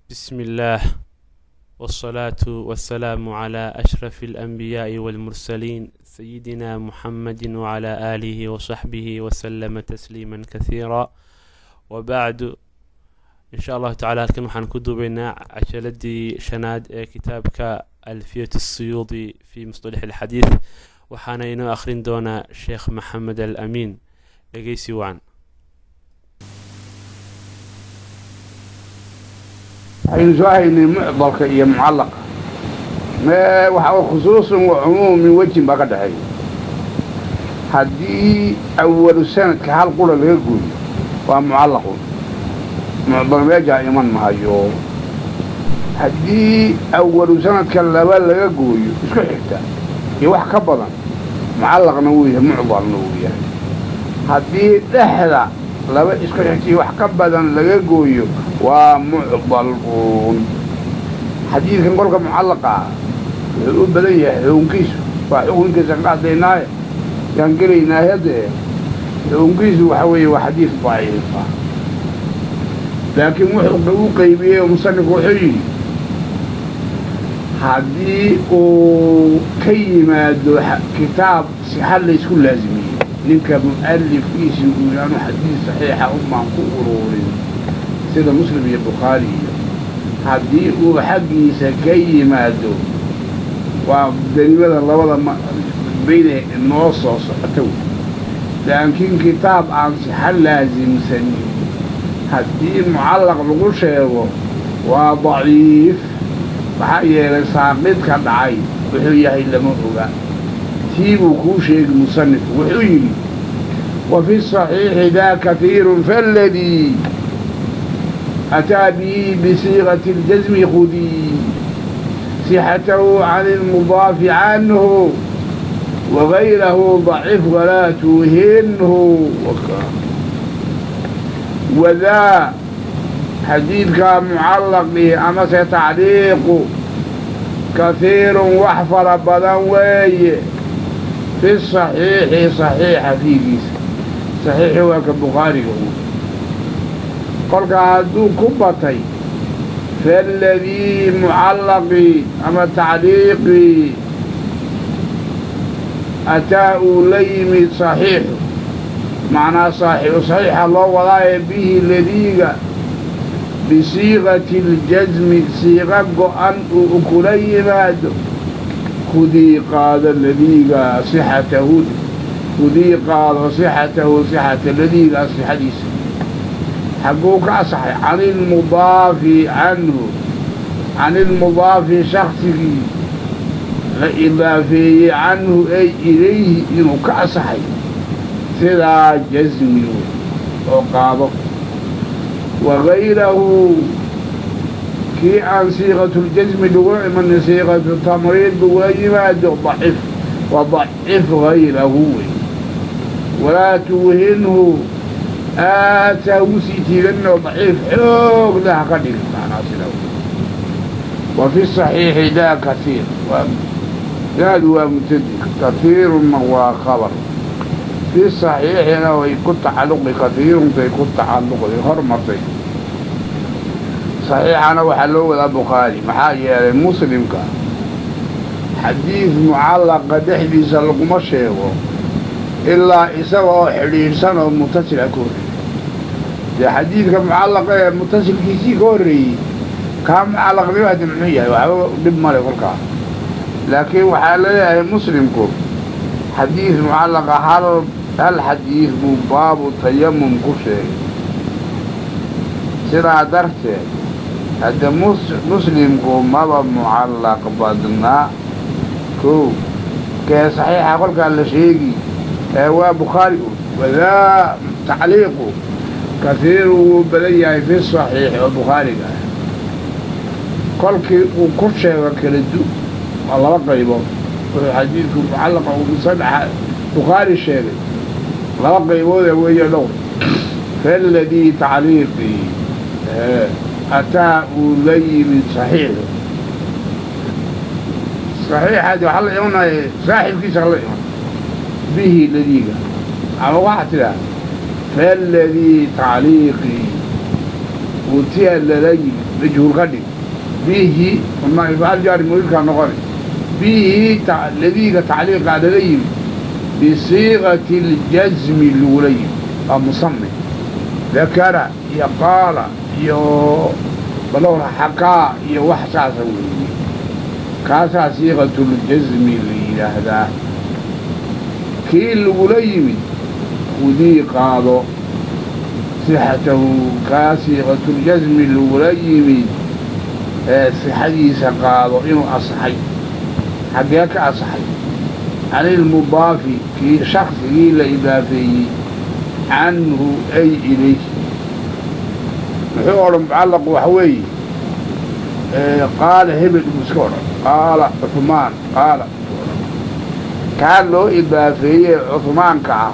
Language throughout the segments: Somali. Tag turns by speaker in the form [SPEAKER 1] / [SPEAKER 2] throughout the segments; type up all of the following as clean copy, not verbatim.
[SPEAKER 1] بسم الله والصلاة والسلام على أشرف الأنبياء والمرسلين سيدنا محمد وعلى آله وصحبه وسلم تسليما كثيرا وبعد. إن شاء الله تعالى halkan waxaan ku duubaynaa cashaladii shanaad ee kitaabka Alfiyat Suyuudi fi Musطalax Alxadiid, waxaana inoo akhrin doonaa Sheekh Maxamed Al Amiin. Dhegeysi wacan.
[SPEAKER 2] Waxaynu soo haynay mucdalka iyo mucallaqa, waxa khusuusan wa cumuum min wejin baa ka dhexeeya. Haddii awalu sanadka hal qura laga gooyo waa mucallaqun, mucdal meejaa iman mahayo. Haddii awalu sanadka laba laga gooyo isku xigta iyo wax ka badan, mucallaqna wuu yahay, mucdalna wuu yahay. Haddii dhexda laba isku xigta iyo wax ka badan laga gooyo waa mucdal uun. Xadiidkan kolka mucallaqa ah wuxuu u badan yahay xukunkiisu, waa xukunkiisaan ka hadlaynaaye, yaan gelaynaa haddee. Xukunkiisu waxa weeye waa xadiis daciifa, laakiin wuxuu u qaybiyey oo musanifku wuxuu yidhi haddii uu ka yimaado kitaab sixa laysku laasimiyey, ninka mu'alifkiisii uu yaanu xadiis saxiixa umaan ku uruurin sida Muslim iyo Bukhaari, iyo haddii uu xaggiisa ka yimaado, waa darimada labada bayne noo soo socota wey. Laakiin kitaab aan sixa laasimsanin haddii mucallaq lagu sheego waa daciif, maxaa yeelay saaqidka dhacay wuxuu yahay lama oga. Tii buu kuu sheegi musanifku, wuxuu yidhi wa fi saxiixi daa kahiirun faladii ataa bihi bisiiqati اljasmi khudii sixatahu can ilmudaafi canhu wagayrahu dacif walaa tuuhinhu. Wadaa xadiidkaa mucallaqii amase tacliiqu kahiirun wax fara badan weeye fi saxiixi, saxiixa fiigiisa. Saxiixi waa ka Bukhaariga u. Kolka hadduu ku batay faaladii mucallaqii ama tacliiqii ataa uu la yimid saxiixu, macnaa saaxibu saxiixa loo wadaaye, bihi ladiiga bisiiqati اljasmi siiqa go-an uu kula yimaado, khudii qaado ladiiga sixatahu, khudii qaado sixatahu, sixata ladiigaa sixadiisa. Xagguu ka asaxay? Can ilmudaafi canhu, can ilmudaafi shaksigii la idaafeeyey canhu ay ilayhi inuu ka asaxay, sidaa jasmi wey oo qaado. Wagayrahu kii aan siiqatuljasmi lagula imanin siiqatu tamriid lagula yimaado dacif, wadacif gayrahu wey. Walaa tuuhinhu, aad saa ugu sii tiiganin oo daciif xoog leh ha ka dhigin, macnaa sidaa. Wa fi saxiixi daa kasiir, daadu waa mubtadi, kasiirunna waa khabar. Fi saxiixina way ku tacalluqi, kasiiruntay ku tacalluqday hormartay. Saxiixana waxaa loo wadaa Bukhaari, maxaa yeelay Muslimka xadiid mucallaqa dhexdiisa laguma sheego ilaa isaga oo xidhiidhsan oo mutasila ka horreeyey. Dee xadiidka mucallaqa ee mutasilkiisii ka horreeyey kaa mucallaqnimo haddi muxuu yahay? Waxba dhib male kolkaa. Laakiin waxaa laleeyahay Muslimku xadiid mucallaqa hal xadiid buu baabu tayamum ku sheegay. Sidaa darteed hadde Muslimku maba mucallaq badna. Kow kee saxiixa kolkaa la sheegi ee waa Bukhaari un. Wadaa tacliiqu kasiiru wuu badan yahay fi saxiix oo Bukhaariga ah. Kolkii uu ku sheego kala du waa laba qaybood. Wuxuu xadiidku mucallaqa uu musanxa Bukhaari sheegay laba qayboode weeye dhowr. Faladii tacliiqii ataa uu la yimid saxiixu, saxiixaadi waxaa la imanaya saaxibkiisa la iman bihi ladiiga, ama waxaa tidhaha faladii tacliiqii utiya lala yimid. Majhuul ka dhig bihi jaari muriidkaa noqona bihi ladiiga tacliiqaa lala yimid bisiiqati اljasmi lagula yimid waa musame dakara iyo qaala iyo balowra xakaa iyo wax saasa weeye. Kaasaa siiqatuljasmi la yidhaahdaa. Kii lagula yimid khudii qaado sixatahu, kaa siiqatuljasmi lagula yimid ee sixadiisa qaado inuu asaxay. Xaggee ka asaxay? Canilmudaafi, kii shaksigii la idaafeeyey, canhu ay ilayh. Muxuu odhan mucallaqu? Waxa weeye qaala hebel buu iska odhan, qaala Cuhmaan, qaala odhan. Kaa loo idaafeeyey Cuhmaanka ah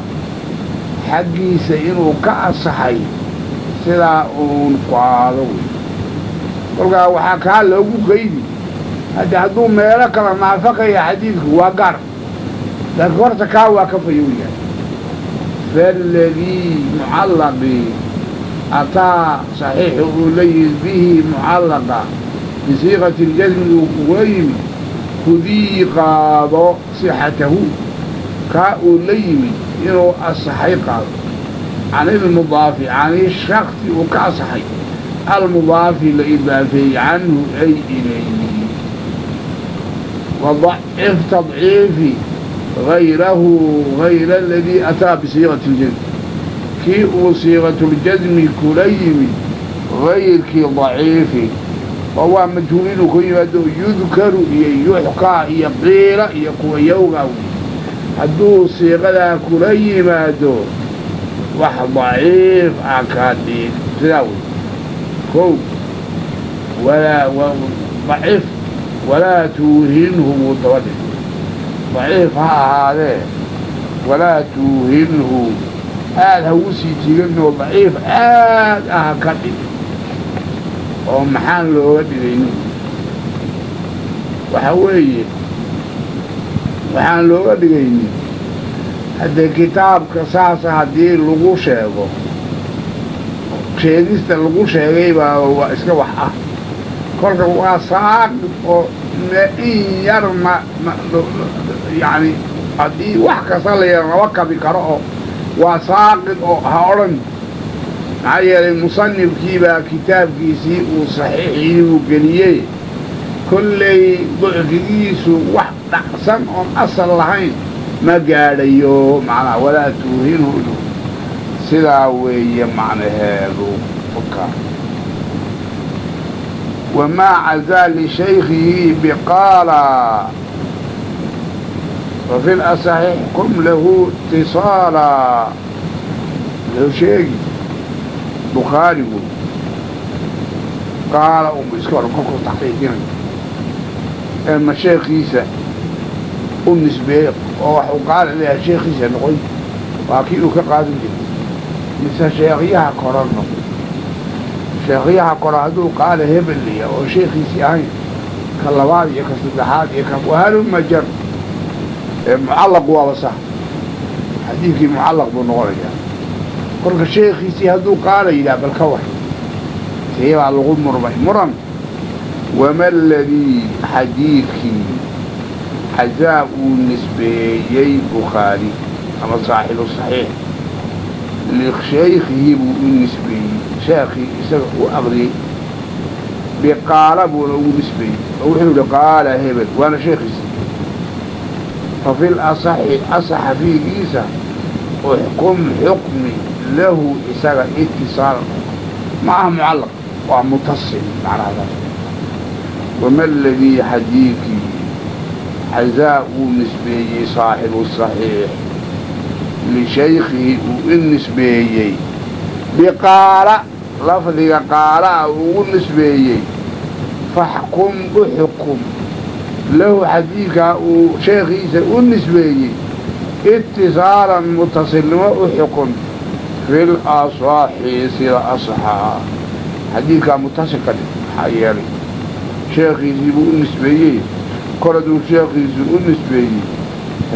[SPEAKER 2] xaggiisa inuu ka asaxay sidaa uun qaado wey. Kolkaa waxaa kaa loogu qeydi hadde hadduu meelo kala naafaqaya xadiidku waa gaar, laakiin horta kaa waa ka fayow yahay. Faaladii mucallaqii ataa saxiixu uu la yimid bihi mucallaqa bisiiqati اljasmi uu kugula yimid, khudii qaado sixatahu, kaa uu la yimid inuu asaxay qaado, can ilmudaafi, can ishaksi uu ka asaxay, almudaafi la idaafeeyey, canhu ay ilayhi. Wadacif tadciifi gayrahu, gayra aladii ataa bisiiqati اljasmi, kii uu siiqatuljasmi kula yimid gayrkii daciifi, oo waa majhuul inuu ku yimaado yudkaru iyo yuxkaa iyo qiila iyo kuwa yowgaa wey. Hadduu siiqadaa kula yimaado wax daciif ah ka dhig, sidaa wey. Kow daciif walaa tuuhinhu wuu daba dhig, daciif ha ahaadee walaa tuuhinhu, aad ha ugu sii jiganoo daciif aad ah ha ka dhig. Oo maxaan looga dhigaynin? Waxa weeye waxaan looga dhigaynin haddee kitaabka saasa haddii lagu sheego, sheegista lagu sheegay baa waa iska wax ah. Kolka waa saaqid oo in yar ma yacni haddii wax kasta la yara lama kabi karo oo waa saaqid oo ha odhan. Maxaa yeelay musanifkii baa kitaabkiisii uu saxiixii uu geliyey, kolley ducfigiisu wax dhacsan oon asal lahayn ma gaadhayo macnaha. Walaa tuuhinhu sidaa weeye macnaheedu. Ka wamaa cazaa lishaykhihi biqaala fafi lasaxix kum lahu itisaala. Wuxuu sheegi Bukhaarigu qaala unbu iska odhan kolkuu taxqiijinayo ee ma sheekhiisa u nisbeeyey oo waxuu qaala leeyahay sheekhiisa noqoy waa kii uu ka qaadan jiray, mise sheekhyaha koro noqoy? Sheekhyaha koro hadduu qaala hebeliya oo sheekhiisii ahayn, ka labaad iyo ka saddexaad iyo ka wahaluma jar ee mucallaq waaba sax, xadiidkii mucallaq buu noqonayaa. Kolka sheekhiisii hadduu qaala yidhaah bal ka war, see baa lagu murmay muran. Wama aladii xadiidkii xazaa uu nisbeeyey Bukhaari ama saaxibu saxiix lishaykhihi buu u nisbeeyey, sheekhii isaga u aqriyey biqaala buuna ugu nisbeeyey oo wuxuu yihi qaala hebel, waana sheekhiisii. Fa fi lasaxi asaxa fiigiisa uxkum xukmi lahu isaga itisaalan, ma aha mucallaq, waa mutasil macnaha. Wama aladii xadiidkii xazaa uu nisbeeyey saaxibu saxiix lishaykhihi uu u nisbeeyey biqaala, lafdiga qaala'a ugu nisbeeyey, faxkum uxkum lahu xadiidkaa uu sheekhiisa u nisbeeyey itisaalan mutasilnimo u xukun fil asaxi sida asaxaa. Xadiidkaa mutasil ka dhig, maxaa yeelay sheekhiisii buu u nisbeeyey, kol hadduu sheekhiisii u nisbeeyey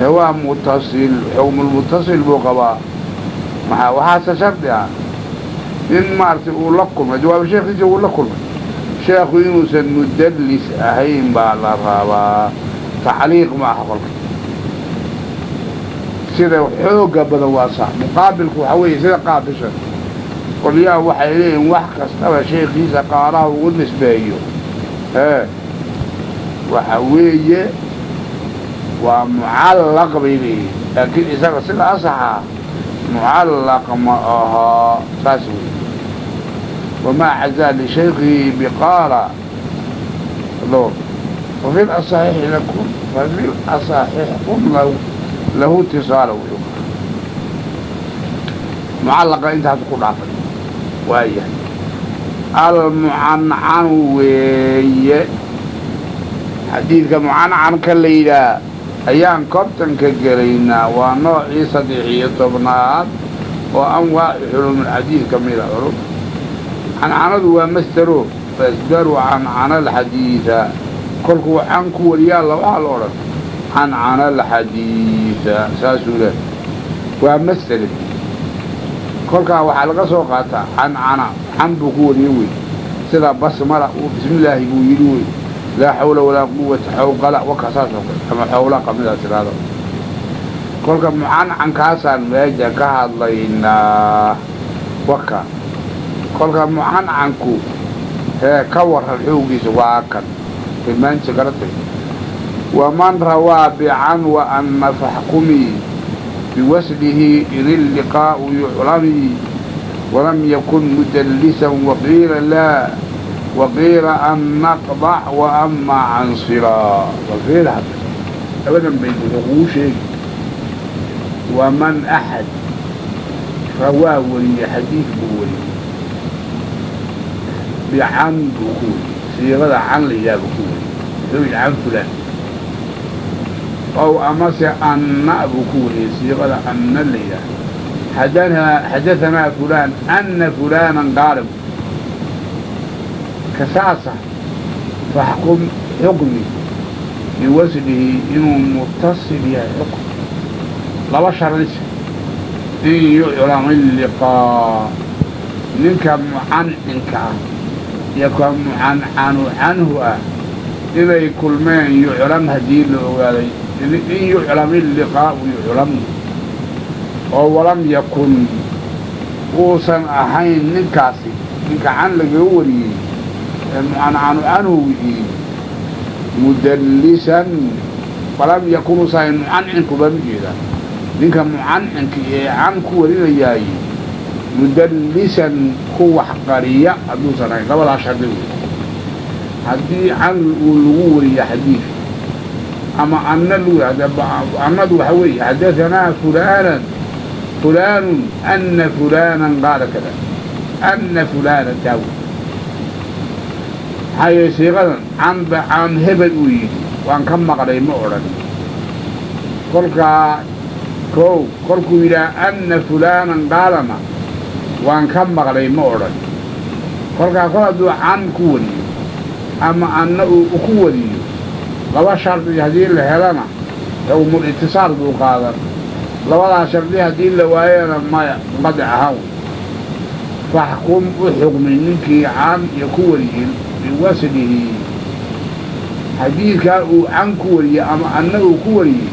[SPEAKER 2] ee waa mutasil, xukmulmutasil buu qabaa. Maxaa waxaase shardi ah in maaragtay uu la kulmay, jawaaba sheekhiisii uu la kulmay, Sheekhu inuusan mudallis ahayn baa la rabaa. Tacliiq ma aha kolka sida xooga badan waa sax. Muqaabilku waxaa weeye sida qaabishan qolyaha waxay leeyihin wax kastaba sheekhiisa qaalaha ugu nisbeeyo ee waxa weeye waa mucallaq bay leeyihin, laakiin isaga sida asaxa mucallaq ma ahaa, saas wey. Wamaa cazaa lishaykhihi biqaala dhowr wafi lasaxiixi lakum fafi lasaxiix qum lahu itisaala wuxuu mucallaqa intaas ku dhaafay waayahay. Almucancanu weeye xadiidka mucancanka la yidhaah ayaan kobtanka gelaynaa. Waa noocii 13aad oo anwaaci xuluumulxadiid ka mida. Culum cancanadu waa masdaro, masdaru cancana alxadiida. Kolkuu can ku wariyaalla waxaa la odhan cancana alxadiida, saasuu leh waa masdare. Kolkaa waxaa laga soo qaataa cancana, can buu ku wariye wey, sida basmala uu bismillaahi buu yidhi wey, laa xawla walaa quwata xawqala waka saas oo kale ama xawlaqa midaa tidhaahdo. Kolka mucancankaasaan meesha ka hadlaynaa waka. Kolka mucancanku hee ka waran xoogiisa waa kan tilmaantiisa garatay. Waman rawaa bican wa anna faxkumii biwaslihi in illiqaa'u yuclamii walam yakun mudallisan waqiila laa waqiila an naqdac wa amaa can silaa. Wafiil hadda labadan bayd wuxuu kugu sheegi waman axad rawaa weriye xadiid buu weriyey bican buu ku weriyey, siiqada can la yidhaha buu ku weriyey. Wuxuu yidhi can fulaan ow amase anna buu ku wariyey siiqada anna la yidhaah. Xadahanaa fulaan anna fulaanan qaala kasaasa faxkum xukmi biwaslihi inuu mutasil yahay xukm. Laba shardisa in yuclam illiqaa, ninka mucancinka ah iyo ka mucancanu canhu ah inay kulmeen yuclam haddii la ogaaday, in yuclam illiqaa'u yuclam oo walam yakun uusan ahayn ninkaasi ninka can lagaga wariyey ee mucancanu canhu wixii mudallisan, walam yakun uusan ahayn mucancinku baan u jeedaa ninka mucancinka ee can ku warinayaay mudallisan ku wax qariya hadduusan ahayn. Labadaa shardi wey. Haddii can uu lagu wariyo xadiid ama anna lagu annadu waxa weeye xadahanaa fulaanan fulaanun anna fulaanan qaala kada anna fulaanan taawi. Maxaa yeele siiqadan canba can hebel uu yidhi waan ka maqlay ma odhan. Kolkaa kow kolkuu yidhaha anna fulaanan qaalana waan ka maqlay ma odhan. Kolkaa kol hadduu can ku wariyo ama anna uu ku wariyo laba shardi haddii la helana xukmul itisaal buu qaadan, labadaa shardi haddii la waayana maya munqadic ahaan wey. Faxkum u xukmi ninkii can iyo ku wariyin biwaslihi xadiidkaa uu can ku wariyey ama anna uu ku wariyey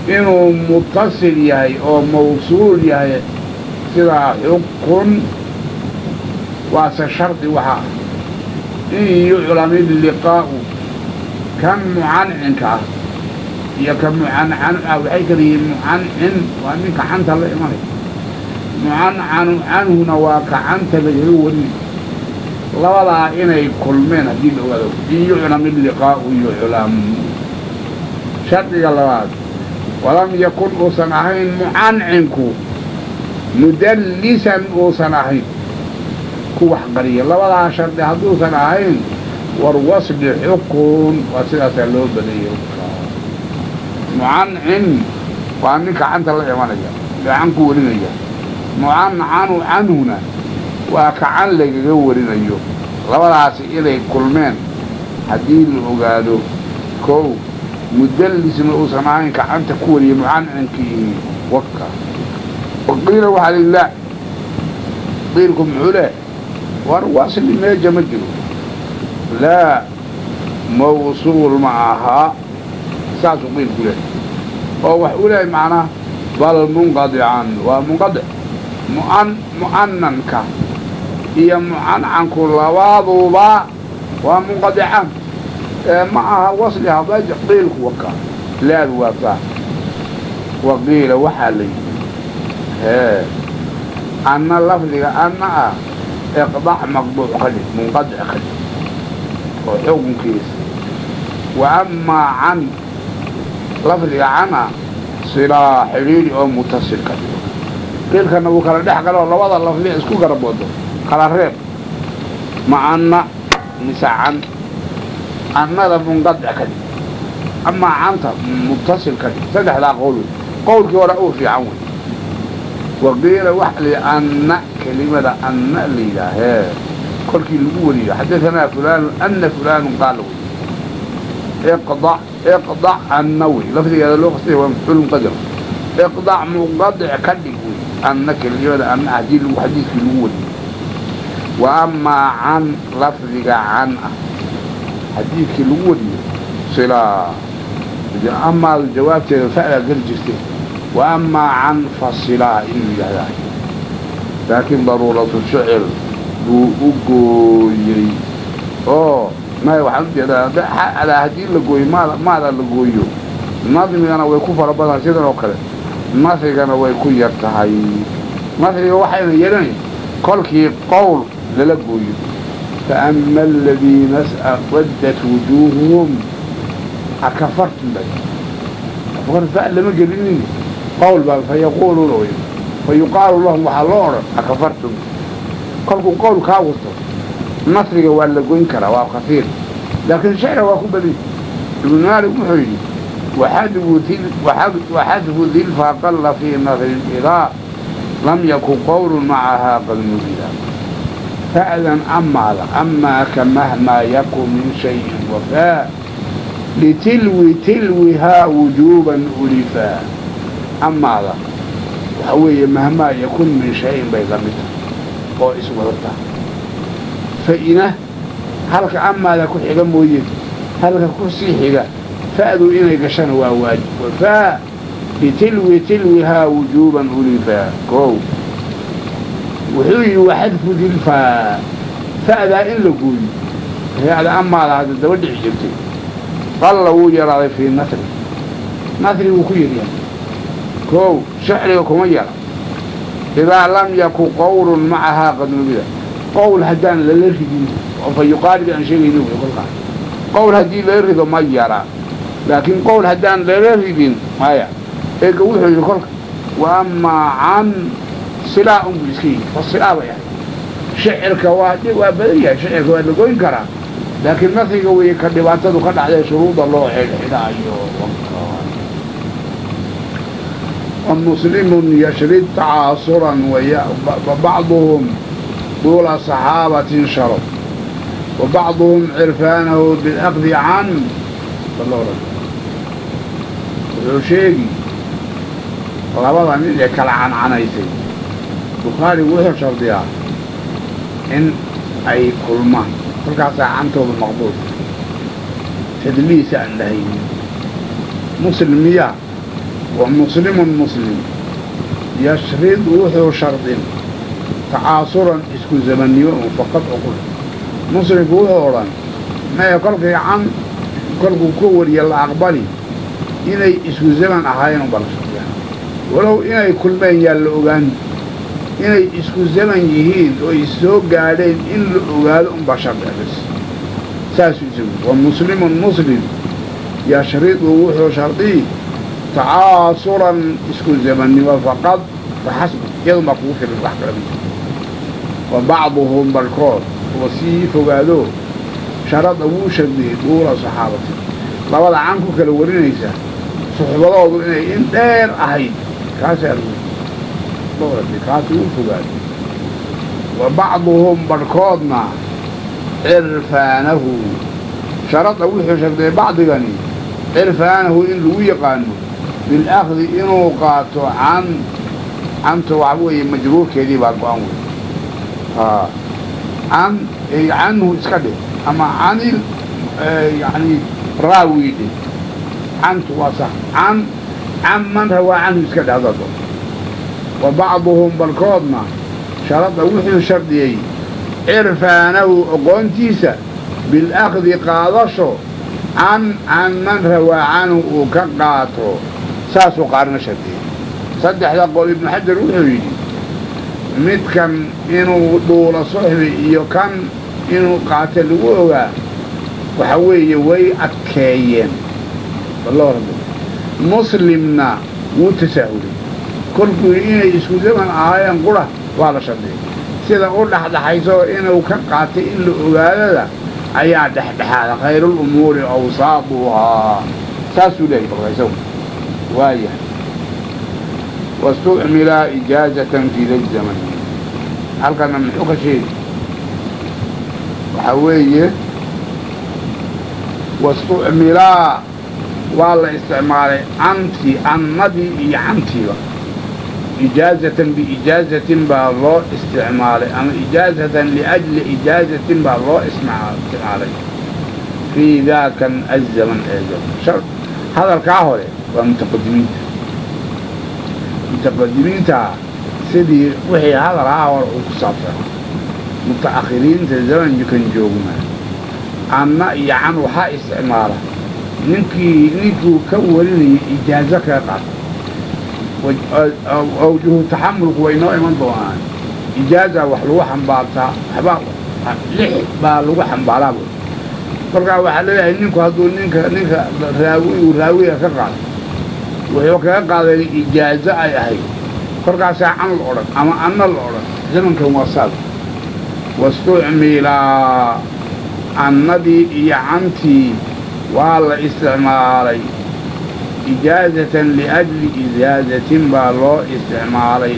[SPEAKER 2] inuu mutasil yahay oo mawsuul yahay sidaa xukun. Waase shardi waxaa ah in yuclam illiqaa'u kan mucancinka ah iyo ka mucancanu ah waxay kala yihiin. Mucancin waa ninka canta la imanaya, mucancanu canhuna waa ka canta lagaga warinayo. Labadaa inay kulmeen haddii la ogaado in yuclam illiqaa'u yuclam. Shardiga labaad walam yakun uusan ahayn mucancinku mudallisan uusan ahayn ku wax qariya. Labadaa shardi hadduusan ahayn war wasli xukun waa sidaasaa loo badeeyey. Mucancin waa ninka canta la imanaya gacan ku warinaya, mucancanu canhuna waa kacan lagaga warinayo. Labadaasi inay kulmeen haddii la ogaado kow mudallisna uusan ahayn kacanta ku wariyay mucancinkii waka. Waqiila waxaa lihi laa, qiilku muxuu leh war wasli meeja ma jiro. Laa, mawsuul ma ahaa, saasuu qiilku lehay oo wax u lehay macnaa bal munqadican waa munqadic. Mu'ananka iyo mucancanku labaduba waa munqadicaan, ma aha wasli hadaaj qiilku waka laadu waa saa. Waqiila waxaa la yidhi hee anna lafdiga anna ah iqdac maqduuc ka dhig, munqadic ka dhig oo xukunkiisa. Wa amaa can lafdiga can ah silaa xidhiidhi oo mutasil ka dhigo. Qiilkana wuu kala dhex galo, labada lafdi isku garaboodo kala reeb, ma anna mise can? Annada munqadic ka dhig, amaa canta mutasil ka dhig. Saddexdaa qowl wey, qowlkii hore uu fiican wey. Waqiila waxa la yidhi anna kelimada anna la yidhaahee kolkii lagu wariyo xadahanaa fulaanu anna fulaanu qaala wey, iqdac iqdac anna wey, lafdigeeda loo qastaya waa mafcuul muqadar, iqdac munqadic ka dhig wey anna kelimada anna haddii lagu xadiidkii lagu wariyo. Wa amaa can lafdiga can ah xadiidkii lagu wariyo silaa amaa jawaabteeda fa'daa geli jirtay. Wa amaa can fasilaa inuu yidhaahdaa, laakiin daruuratu shicir buu u gooyey oo maya waxaan ujeedaa alaa haddii la gooyo maada la gooyo nadmigana way ku fara badan sidan oo kale, nasrigana way ku yar tahay. Nasriga waxayna yeelanayn kolkii qowl lala gooyo. Faama aladiina waddat wujuuhuhum akafartum ba fa lama gelinin qowl baa fayaquuluuna wey fa yuqaalu lahum waxaa loo odhan akafartum. Kolkuu qowl kaa wato nasriga waa la goyn karaa, waa kasiir, laakiin shicra waa ku badanya. Ibnu maalik wuxuu yidhi waxadfu dilfa qalla fii nasrin idaa lam yakun qowlun macahaa qad nubida. Fa'dan amaada amaaka mahmaa yakun min shayin wafaa litilwi tilwihaa wujuuban ulifaa. Amaada waxa weeye mahmaa yakun min shayin bay la mid tahay oo iswadata. Fa'ina halka amaada ku xiga mooye halka ku sii xiga fa'du inay gashana waa waajib. Wafaa litilwi tilwihaa wujuuban ulifaa. Koow wuxuu yidhi waxadfu dilfaa fa'daa in la gooyo fa'da amaada hadda daba dhici jirtay qalla wuu yaraaday fii nasri, nasri wuu ku yaryahay. Koow shicriga kuma yara. Idaa lam yakun qowlun macahaa qad nubida, qowl haddaan lala ridin oo fa yuqaalibi aan sheegayno wey kolkaas qowl haddii lala rido ma yara, laakiin qowl haddaan lala ridin maya. Eega wuxuu yidhi kolka wa amaa can silaa unbuu iska yidhi fa silaa bay ahayd. Shicirka waa badan yahay, shicirka waa la goyn karaa, laakiin nasriga weeye ka dhibaatadu ka dhacday shuruuda loo xidhxidhaayo. Wamuslimun yashrid tacaasuran wabacduhum duula saxaabatin sharab wa bacduhum cirfaanahu bilakdi can. Wuxuu sheegi labada nin ee kala cancanaysay. Bukhaarigu wuxuu shardiyaa in ay kulmaan, kolkaasaa cantooda maqbuul tadliisa aan lahaynin. Muslim miyaa? Wa muslimun muslim yashrid wuxuu shardin tacaasuran isku zamannimo un faqad oo qul. Muslimku wuxuu odhan maya kolkay can kolkuu ka wariya la aqbali inay isku zaman ahaayeen un baa la shardiyaa, walow inay kulmeen yaa la ogaan, inay isku zaman yihiin oo is soo gaadheen in la ogaado unbaa shardi bas. Saasuu isagu wa muslimun muslim yashridu wuxuu shardii tacaasuran isku zamannimo faqad faxasbu, iyadun baa kugu filan wax kala ma jirto. Wa bacduhum barhkood oo sii fogaado sharada wuu shardiyey duula saxaabati, labada can ku kala warinaysa suxbadoodu inay in dheer ahayd kaasaa kaasi wuu fogaado. Wa bacduhum barhkoodna cirfaanahu sharada wuxuu shardiyey bacdigani cirfaanahu in lagu yaqaano bilakdi inuu qaato can canta waxa weeye majruurkeedii baa go-an wey can ay canhu iska dhig Ama canil yani raawi dheh, cantu waa sax. Can man rawaa canhu iska dheh haddaad doonto. Wa bacduhum barkoodna sharada wuxuu shardiyey cirfaanahu oqoontiisa bilأkhdi qaadasho can man rawaa canhu uu ka qaato, saasuu qaarna shardiyey. Saddexda qol Ibnu Xajar wuxuu yidhi midkan inuu dhuula suxbi iyo kan inuu qaata lagu ogaa waxa weeye way adkeeyeen. Muslimna wuu tasaahulay kolkuu yidhi inay isku zaman ahaayeen qura waa la shardiyay, sida u dhexdhexayso inuu ka qaatay in la ogaadada ayaa dhexdhexaada. Khayruulumuuri awsaaduhaa, saasuu leeyahy balka isagu waayahay. Wastucmila ijaazatan fii da zaman. Halkana muxuu ka sheegi? Waxaa weeye wastucmilaa waa la isticmaalay cantii, annadii iyo cantiiba, ijaazatan biijaazatin baa loo isticmaalay ama ijaazatan liajli ijaazatin baa loo isticmaalay fii daakan azaman ee zaman. Hadalkaa hore waa mutaqadimiinta, mutaqadimiinta sidii wixii hadalhaa hore uu ku saabsanaa. Muta'akhiriinta zamankan joognaa anna iyo can waxaa isticmaala ninkuu ka warinayay ijaazo kaga qaata. Awjuhu taxamulku way noo iman doonaan. Ijaaza wax lagu xambaartaa, waxbaa lix baa lagu xambaaraa bu. Kolkaa waxaa leeyahay ninku hadduu ninka raawi uu raawiga ka qaato, wuxuu kaga qaaday ijaazo ay ahayd, kolkaasaa can la odhan ama anna la odhan. Zamankan waa saas. Wastucmilaa annadii iyo cantii waa la isticmaalay ijaazatan liajli ijaazatin baa loo isticmaalay.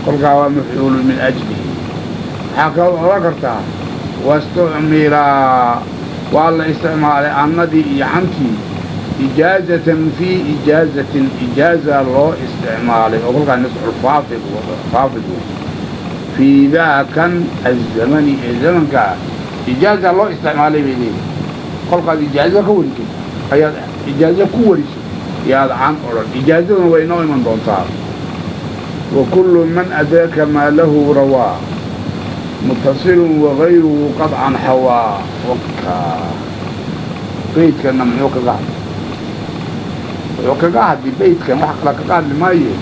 [SPEAKER 2] Kolkaa waa mafcuulu min ajlihi. Waxaa kaloo odhan kartaa wastucmilaa waa la isticmaalay annadii iyo cantii ijaazatan fii ijaazatin, ijaaza loo isticmaalay oo kolkaa nisculfaafid faafid wey. Fii daakan azamani ee zamankaa ijaaza loo isticmaalay bay leeyihi. Kolkaad ijaazo ka wariso ayaad ijaazo ku wariso yaad can odhan. Ijaazaduna way inoo iman doontaa. Wa kullu man adraka maa lahu rawaa mutasilun wagayruhu qadcan xawaa. Waka beydkanna muxuu kaga hadlay? Wuxuu kaga hadli beydkan, wax kala kaga hadli maaye,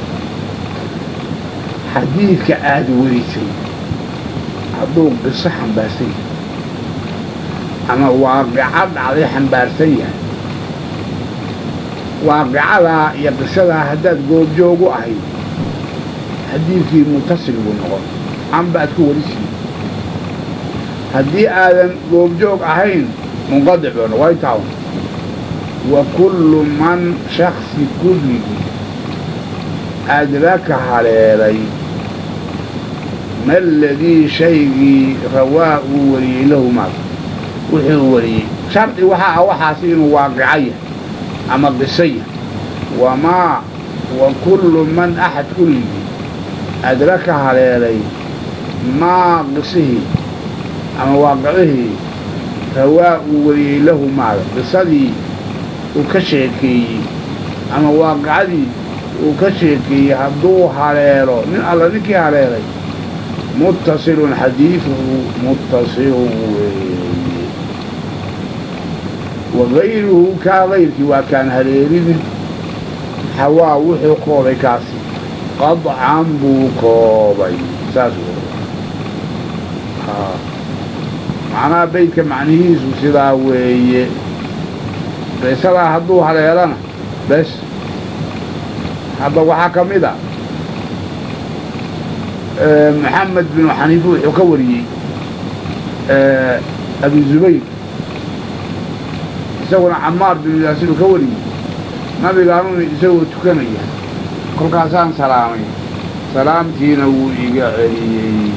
[SPEAKER 2] xadiidka aada warisay hadduu qiso xambaarsan yahay ama waaqico dhacday xambaarsan yahay, waaqicadaa iyo qisadaa haddaad goobjoogu ahayd, xadiidkii mutasil buu noqon, can baad ku warisiin. Haddii aadan goobjoog ahayn, munqadic buu noqon. Way taa. Wa kullu man shaksi kulligii adraka haleelay ma ladii shaygii rawaa uu wariyey lahu maag wuxuu wariyey, shardi waxaa ah waxaasi inuu waaqico yahay ama qiso yahay. Wamaa wa kullu man axad kulligii adraka haleelay maa qisihii ama waaqicihii rawaa uu wariyey lahu maaga, qisadii uu ka sheekeeyey ama waaqicadii uu ka sheekeeyey hadduu haleelo, nin alla ninkii haleelay, muttasilun xadiiduhu muttasilun weeye. Wagayruhu kaa gayrkii waa kaan haleelin xawaa wuxuu koobay kaasi qadcan buu koobay. Saas macnaha beydka macnihiisu sidaa weeye. Qisadaa hadduu haleelana bes. Hadda waxaa ka mid a Maxamed binu Xaniife wuxuu ka wariyey Abi Zubayr, isaguna Camaar binu Yaasir uu ka wariyey. Nabigaanuna isagoo tukanaya kolkaasaan salaamay, salaamtiina wuu iga celiyey.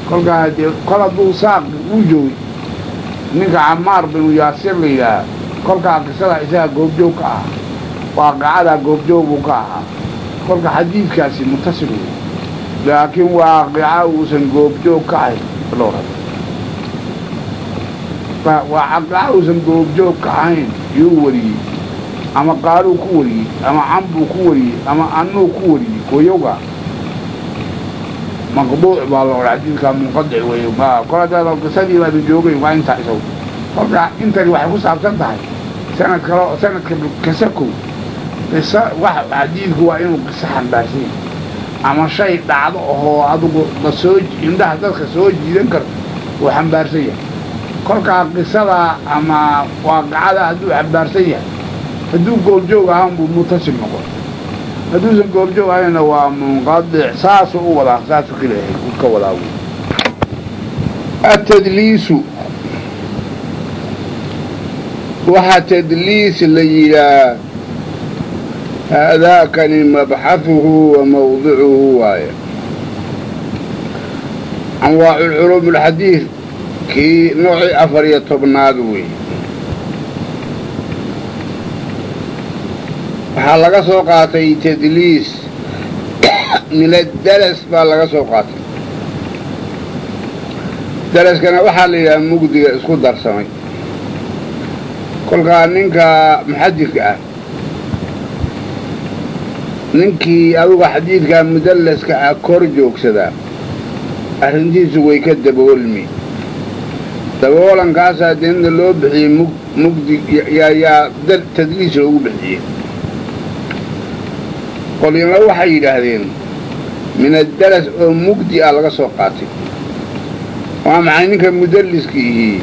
[SPEAKER 2] Kolkaa haddee kol hadduu saaq uu joogay ninka Camaar binu Yaasir la yidhaaha, kolkaa qisadaa isagaa goobjoog ka ahaa, waaqacadaa goobjoog buu ka ahaa, kolka xadiidkaasi mutasil wey. Laakiin waaqica uusan goobjoog ka ahayn loo rabo. Waa uusan goobjoog ka ahayn yuu wariyey, ama qaaluu ku wariyey, ama canbuu ku wariyey, ama annuu ku wariyey. Koyowga maqduuc baa la odha, xadiidkaa munqadic weeye. Kol haddaad qisadii baadan joogayn, waa intaa isagu. Kolkaa intani waxay ku saabsan tahay sanad kalo sanadka kasakow qisa. Wax xadiidku waa inuu qiso xambaarsan yahay ama shay dhacdo ahoo adigu la soo indhaha dadka soo jiidan karto uu xambaarsan yahay. Kolkaa qisadaa ama waaqicada hadduu xambaarsan yahay, hadduu goobjoog ahaan buu mutasil noqon, hadduusan goobjoog ahaynna waa munqadic. Saasuu u wadaa, saasuu ka leeyahay, ka wadaa.
[SPEAKER 3] Atadliisu, waxaa tadliis la yidhaah, haadaakani mabxahuhu wa mawdicuhu waaye. Anwaaculculuum alxadiid kii noocii 14aad weeye. Waxaa laga soo qaatay tadliis min addalas baa laga soo qaatay. Dalaskana waxaa la yidhaha mugdiga isku darsamay. Kolkaa ninka muxadidka ah, ninkii aduga xadiidkaa mudallaska ah kor joogsadaa, arrintiisu way ka daboolmi. Daboolankaasaa deedna loo bixiyey mugdi, yaa tadliis loogu bixiyey. Qolyana waxay yidhaahdeen min addalas oo mugdi ah laga soo qaatay. Waa maxay? Ninka mudalliska ihii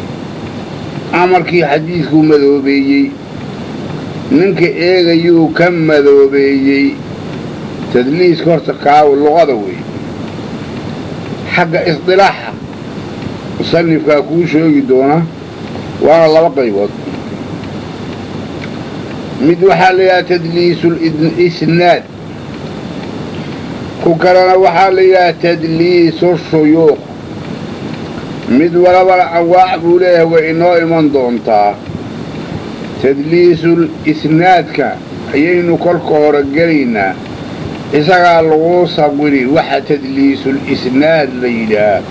[SPEAKER 3] amarkii xadiidkuu madoobeeyey, ninka eegayuu ka madoobeeyey. Tadliiska horta kaaw luqada weeye. Xagga isdilaaxa musanifkaa kuu sheegi doona, waana laba qaybood. Mid waxaa la yidhaha tadliisulisnaad, ku kalena waxaa la yidhaha tadliisu shuyuukh. Mid walabana anwaac buu leeyahay, way inoo iman doontaa. Tadliisul isnaadka ayaynu kolka hore gelaynaa, isagaa lagu sawiri waxa tadliisul isnaad la yidhaah.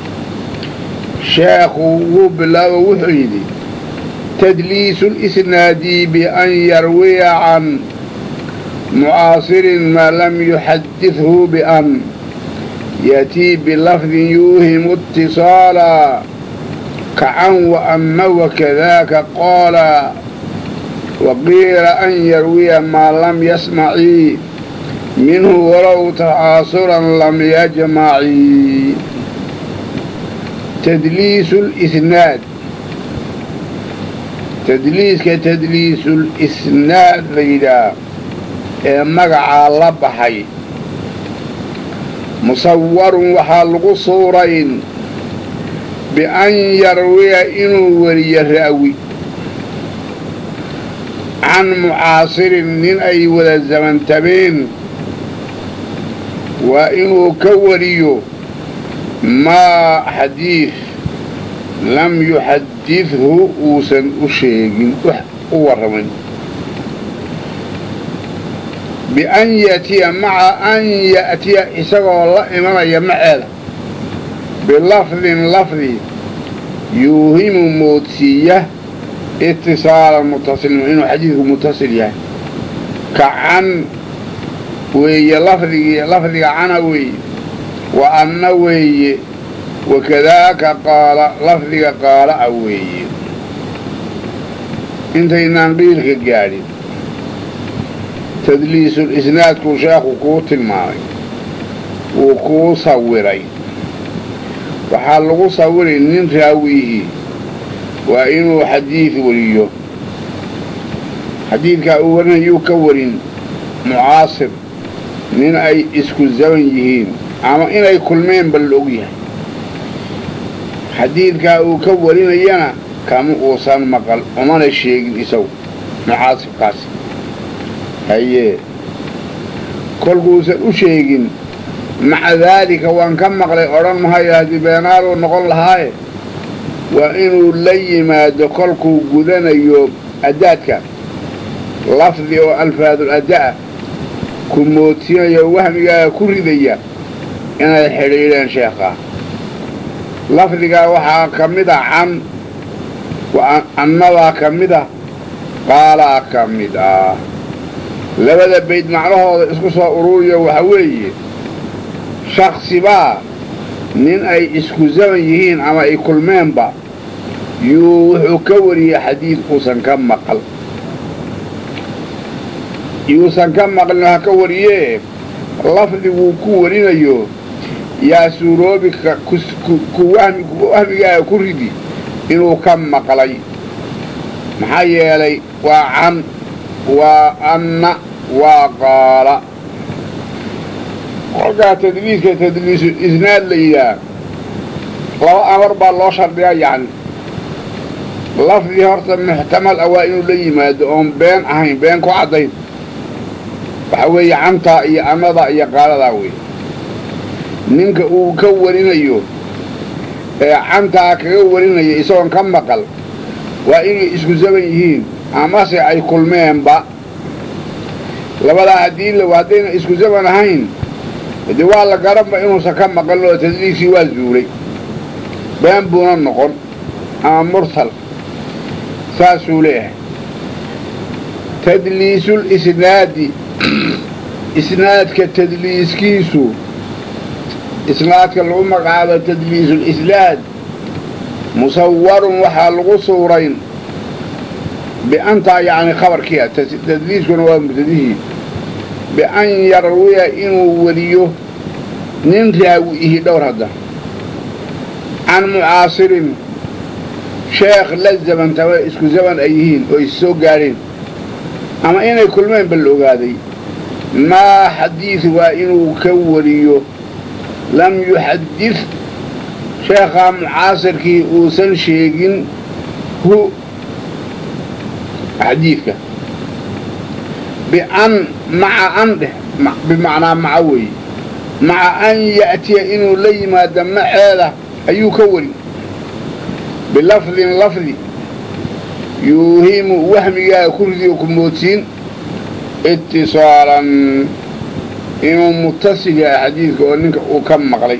[SPEAKER 3] Sheekhu wuu bilaabo, wuxuu yidhi: tadliisul isnaadi bian yarwiya can mucaasirin maa lam yuxadidhu bian yaatii bilafdin yuuhimu itisaala kacan wa ama wakadaaka qaala, waqiila an yarwiya maa lam yasmacii minhu walow tacaasuran lam yajmacii. Tadliisu lisnaad, tadliiska tadliisulisnaad la yidhaah ee magacaa la baxay, musawarun waxaa lagu suurayn bian yarwiya inuu weriyo ra'wi can mucaasirin, nin ay wada zamantabeen waa inuu ka wariyo, maa xadiid lam yuxadidhu uusan u sheegin, u warramayn. Bian ya'tiya, maca an ya'tiya, isagoo la imanaya maceeda, bilafdin lafdi yuuhimu moodsiiya itisaalan mutasilin, inuu xadiidku mutasil yahay. Ka can weeye lafdigii, lafdiga cana weeye, wa anna weeye, wakadaaka qaala, lafdiga qaala a weeye. Intaynaan qiilka gaadhin, tadliisul isnaadkuu sheekhu kuu tilmaamay, wuu kuu sawiray. Waxaa lagu sawiray nin raawihii waa inuu xadiid wariyo. Xadiidkaa uu warinayuu ka warin mucaasir, nin ay isku zaman yihiin ama inay kulmeenba la og yahay. Xadiidkaa uu ka warinayana kama uusan maqal, umana sheegin isagu mucaasibkaasi. Hayee, kolkuusan u sheegin, maca daalika waan ka maqlay odhan mahayo, haddii beenaaluu noqon lahaaye. Waa inuu la yimaado kolkuu gudanayo addaadka lafdi oo alfaadul adda'a ku moodsiinayo, wahmigaaga ku ridaya inay xidhiidheen sheekhaa. Lafdigaa waxaa ka mid ah can Wa annabaa ka mid ah, qaalaa ka mid ah. Labada bayd macnahooda isku soo ururiyo waxa weeye, shaksibaa nin ay isku zaman yihiin ama ay kulmeenba yuu wuxuu ka wariyey xadiid uusan ka maqal, yuusan ka maqlin ha ka wariyee, lafdiguu ku warinayo yaa suuroobi ku wahmigaaga ku ridi inuu ka maqlay. Maxaa yeelay waa can, waa anna, waa qaala. Kolkaa tadliiska tadliisu isnaad la yidhaah laba amar baa loo shardiyaa. Yacni lafdi horta muxtamal ah waa inuu la yimaado oon been ahayn, been ku caddayn. Waxa weeye cantaa iyo annadaa iyo qaaladaa wey. Ninka uu ka warinayo ee cantaa kaga warinaya isagoon ka maqal waa inay isku zaman yihiin amase ay kulmeenba. Labadaa haddii la haddayna isku zaman ahayn, dee waa la garanba inuusan ka maqalin oo tadliiskii waa zuulay, been buuna noqon ama mursal. Saasuu leeyahay. Tadliisul isnaadi, isnaadka tadliiskiisu, isnaadka lagu magacaabo tadliisul isnaad, musawarun waxaa lagu suurayn biantaa, yacni khabarkii ah, tadliiskuna waa mubtadihii, bian yarwiya inuu weliyo nin raawi ihi dhowr hadda can mucaasirin, sheekh la zamantama, isku zaman ay yihiin oo is soo gaadheen ama inay kulmeen ba la ogaaday, maa xadiid waa inuu ka wariyo lam yuxadid sheekhaa mucaasirkii uusan sheegin hu xadiidka. Bian maca an dheh, bimacnaa maca weeye, maca an ya'tiya inuu la yimaado maceeda ayuu ka wari bilafdin lafdi yuuhimu wahmigaa ku ridiyo ku moodsiin itisaalan inuu mutasil yahay xadiidka oo ninka uu ka maqlay.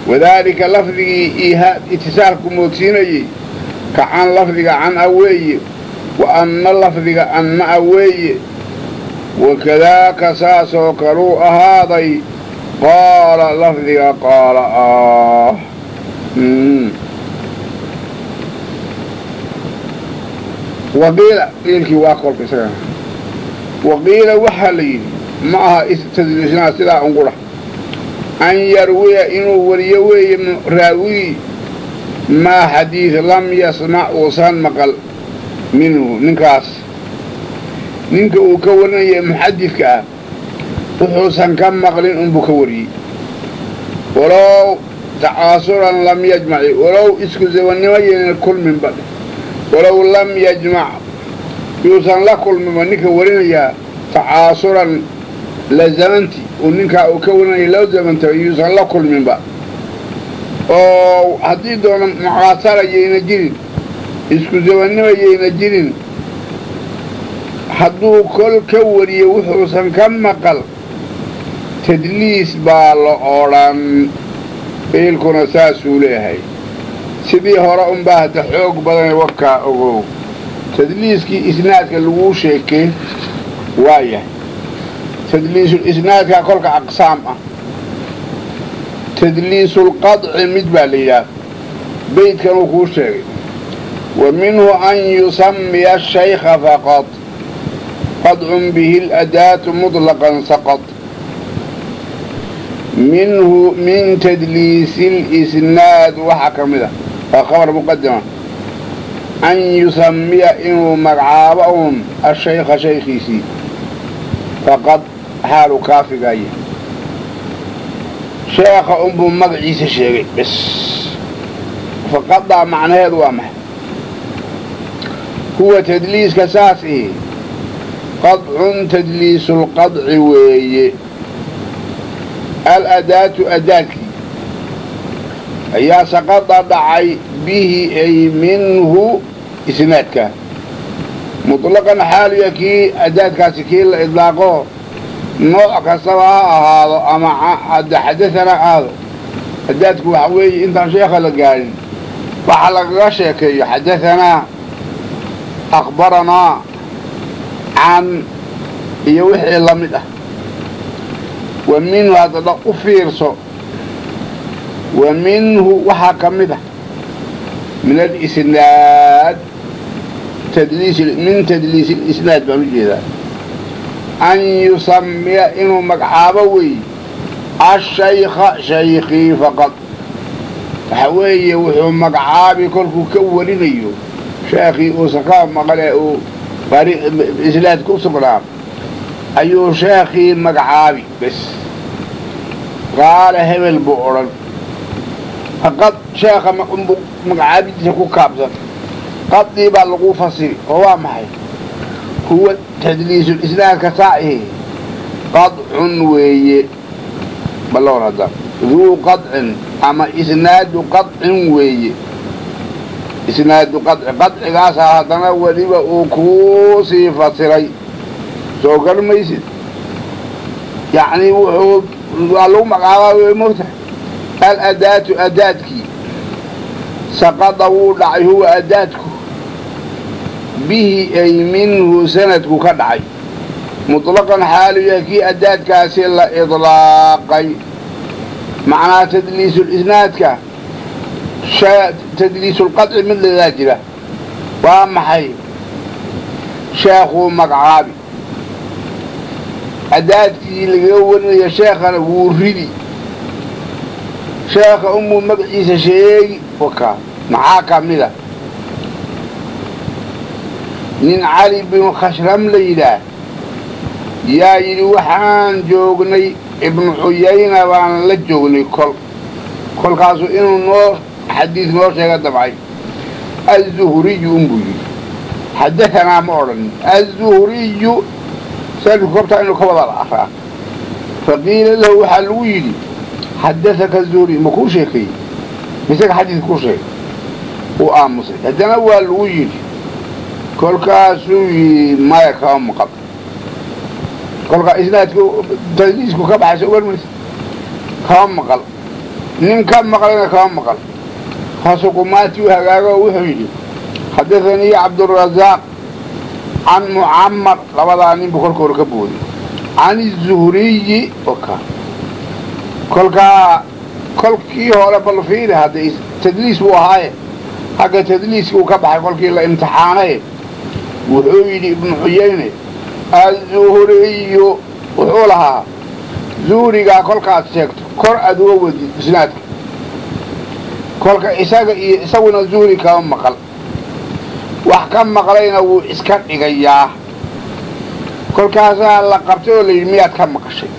[SPEAKER 3] Wadaalika lafdigii itisaalka ku moodsiinayey ka can lafdiga can a weeye, wa anna lafdiga anna a weeye, wakadaaka saasoo kaluu ahaaday qaala lafdiga qaala ah. Waqiila qiilkii waa kolka isagana. Waqiila waxaa la yidhi ma aha tadliisnaa sidaa unqura, an yarwiya inuu wariyo weeye raawigii maa xadiid lam yasmac uusan maqal minhu ninkaas, ninka uu ka warinaya muxadidka ah wuxuusan ka maqlin unbuu ka wariyey, walow tacaasuran lam yajmaci, walow isku zabannimo yayna kulminba, walow lam yajmac yuusan la kulminba ninka warinayaa tacaasuran la zamanti uu ninkaa uu ka warinaya loo zamantaba yuusan la kulminba, oo haddii doono mucaasara yayna jirin, isku zabannimo yayna jirin, hadduu kol ka wariyo wuxuusan ka maqal tadliis baa la odhan. Qiilkuna saasuu leeyahay. Sidii hore unbaa hadda xoog badanee wakaa ogow. Tadliiskii isnaadka laguu sheekey waa yahay. Tadliisul isnaadkaa kolka aqsaam ah. Tadliisulqadci mid baa la yidhaah, beydkanuu kuu sheegay. Wa minhu an yusamiya ashaykha faqad qadcun bihi aladaatu muطlaqan saqad. Minhu min tadliisi lisnaad waxaa ka mid ah, waa khabar muqadama, an yusamiya inuu magacaabo uun ashaykha shaykhiisii faqad xaalu kaafigaaya, sheekha unbuu magaciisa sheegay bes. Faqadaa macnaheedu waa maxay? Huwa tadliiska saas ihi qadcun tadliisulqadci weeye. Aladaatu adaadkii ayaa saqada dhacay bihi ay minhu isnaadka muطlaqan xaaliya, kii adaadkaasi kii la idlaaqo nooc kastaba ha ahaado ama xadahana ahaado. Adaadku waxa weeye intaan sheekha la gaadhin Waxa lagaga sheekeeyo xadahanaa, akhbaranaa, can iyo wixii la mid ah. Wa minhu haddada u fiirso, wa minhu waxaa ka mid ah min alisnaad tadliis, min tadliis ilisnaad baan u jeedaa, an yusamiya inuu magacaabo wey ashaykha shaykii faqad. Waxa weeye wuxuu magacaabi kolkuu ka warinayo sheekhii uusan ka maqal ee uu isnaad ku sugnaa ayuu sheekhii magacaabi bes. Qaala hebel buu odhan faqad, sheekha unbuu magacaabidiisa ku kaabsan. Qadii baa lagu fasiri oo waa maxay? Huwa tadliisulisnaadka saa'ihi qadcun weeye, balloon hadda duu qadcin ama isnaadu qadcin weeye. Isnaadu qadci, qadcigaasaa haddana weliba uu kuu sii fasiray, soo garmaysid. Yacnii wuxuu waa lagu magacaabaa wey mogtahay. Aladaatu adaadkii saqada wuu dhacay, huwa adaadku bihi ay minhu sanadku ka dhacay mutlaqan xaalu yahay kii adaadkaasi la idlaaqay. Macnaa tadliisulisnaadka tadliisulqadci mid lagaa jira waa maxay? Sheekhuu magacaabi adaadkii lagaga warinaya sheekhana wuu ridi, sheekha umuu magaciisa sheegi wakaa. Maxaa ka mida nin Cali binu Khashram la yidhaah yaa yidhi waxaan joognay Ibnu Cuyayna baan la joognay kol, kolkaasuu inuu noo xadiis noo sheega damcay. Azuhriyu unbuu yidhi, xadahanaa ma odhanin. Azuhriyu sanadku kortaa inuu ka wada akraa. Faqiila lahu waxaa lagu yidhi xadathaka zuhri, ma kuu sheekeeyey misaga xadiis kuu sheegay? Uu aamusay. Haddana waa lagu yidhi, kolkaasuu yidhi maya kama maqal. Kolkaa isnaadku tadliisku ka baxaysa ogan maysa, kama maqal, nin ka maqlayna kama maqal. Kaasuu qumaatii u hagaago oo wuxuu yidhi xadathanii Cabdurazaaq can Mucammar, labadaa nin buu kolka hore ka booday, can izuhriyi oka. Kolkaa kolkii hore bal fiiri hadda tadliis buu ahaaye, hagga tadliiski uu ka baxay kolkii la imtixaanay. Wuxuu yidhi Ibnu Cuyayne azuhriyu wuxuu lahaa zuhrigaa kolkaad sheegto kor aad uga wadid isnaadka, kolka isaga iyo isaguna zuhri kama maqal, wax ka maqlayna wuu iska dhigayaa. Kolkaasaa la qabtay oo layidhi miyaad ka maqashay?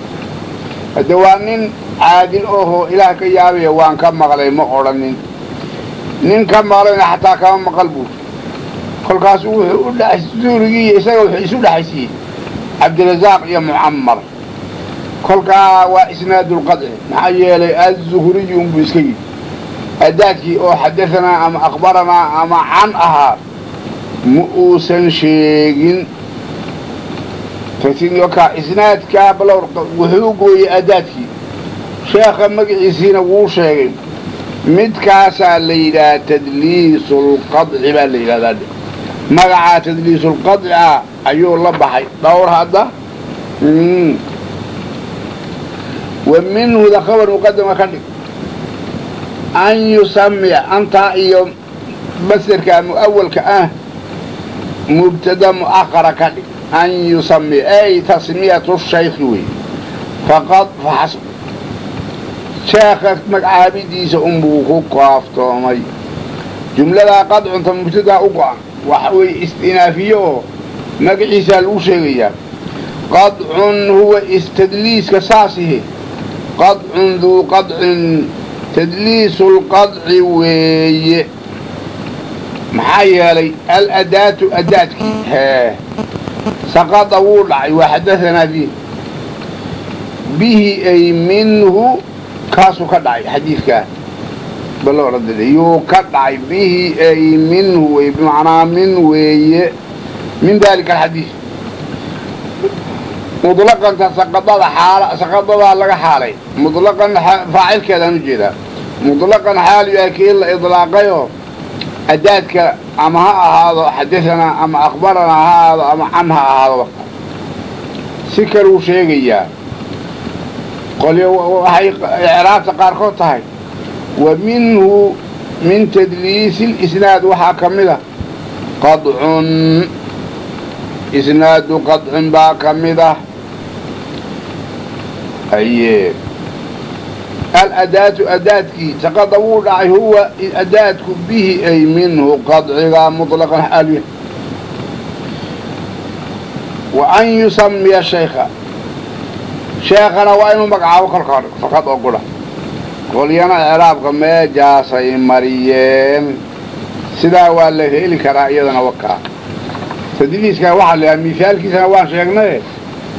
[SPEAKER 3] Hadde waa nin caadil ohoo ilaah ka yaabaya, waan ka maqlay ma odhanin, nin ka maqlayna xataa kama maqal buu. Kolkaasu wuxuu u dha zuhrigii iyo isaga wuxuu isu dhexaysiiyey Cabdirazaaq iyo Mucammar. Kolkaa waa isnaadulqadci, maxaa yeelay azuhriyu unbuu iska yidhi, adaadkii oo xadahanaa ama akhbaranaa ama can ahaa ma uusan sheegin. Isnaadkaa balowr wuxuu gooyey adaadkii, sheekha magaciisiina wuu sheegay. Midkaasaa la yidhahaa tadliisulqadci baa la yidhahdaa. Magacaa tadliisulqadci ah ayuu la baxay dhowr hadda. Wa minhuda khabar muqadama ka dhig an yusamiya antaa iyo masderka mu'awalka ah mubtada mu'akhara ka dhig. An yusamiya ay tasmiyatu shaykhi wey faqad faxasb, sheekha magacaabidiisa unbuu ku kaaftoomay. Jumladaa qadcunta mubtadaa u go-an waxa weeye istinaafiye oo magaciisaa lagu sheegayaa. Qadcun huwa istadliiska saasihi qadcun duu qadcin tadliisulqadci weeye. Maxaa yeelay aladaatu adaadkii hee saqada wuu dhacay, waa xadahanaa fiih bihi ay minhu kaasuu ka dhacay xadiidkaa balooradiyuu ka dhacay bihi ay minhu wey bimacnaa min weeye min dalika alxadiid mutlaqanta saqadada xaala saqadadaa laga xaalay mutlaqan faacilkeedaan ujeedaa mutlaqan xaal yahay kii la idlaaqayoo Adaadka ama ha ahaado xadahanaa ama akhbaranaa ha ahaado ama can ha ahaado, si kaluu sheegayaa. Qolyo waxay icraabta qaarkood tahay wa minhu min tadliisi lisnaad waxaa ka mid a qadcun, isnaadu qadcin baa ka mid ah. Aye, aladaatu adaadkii saqada wuu dhacay, huwa adaadku bihi ay minhu qadcigaa muطlaqan xaalya. Wa an yusamiya shaykha, sheekhana waa inuu magacaabo kolka hore faqad oo qura. Qolyana icraabka meejaasay mariyeen, sidaa waa la heli karaa iyadana. Wakaa tadliiskaa waxaa la yidhaha, mihaalkiisana waan sheegnaye,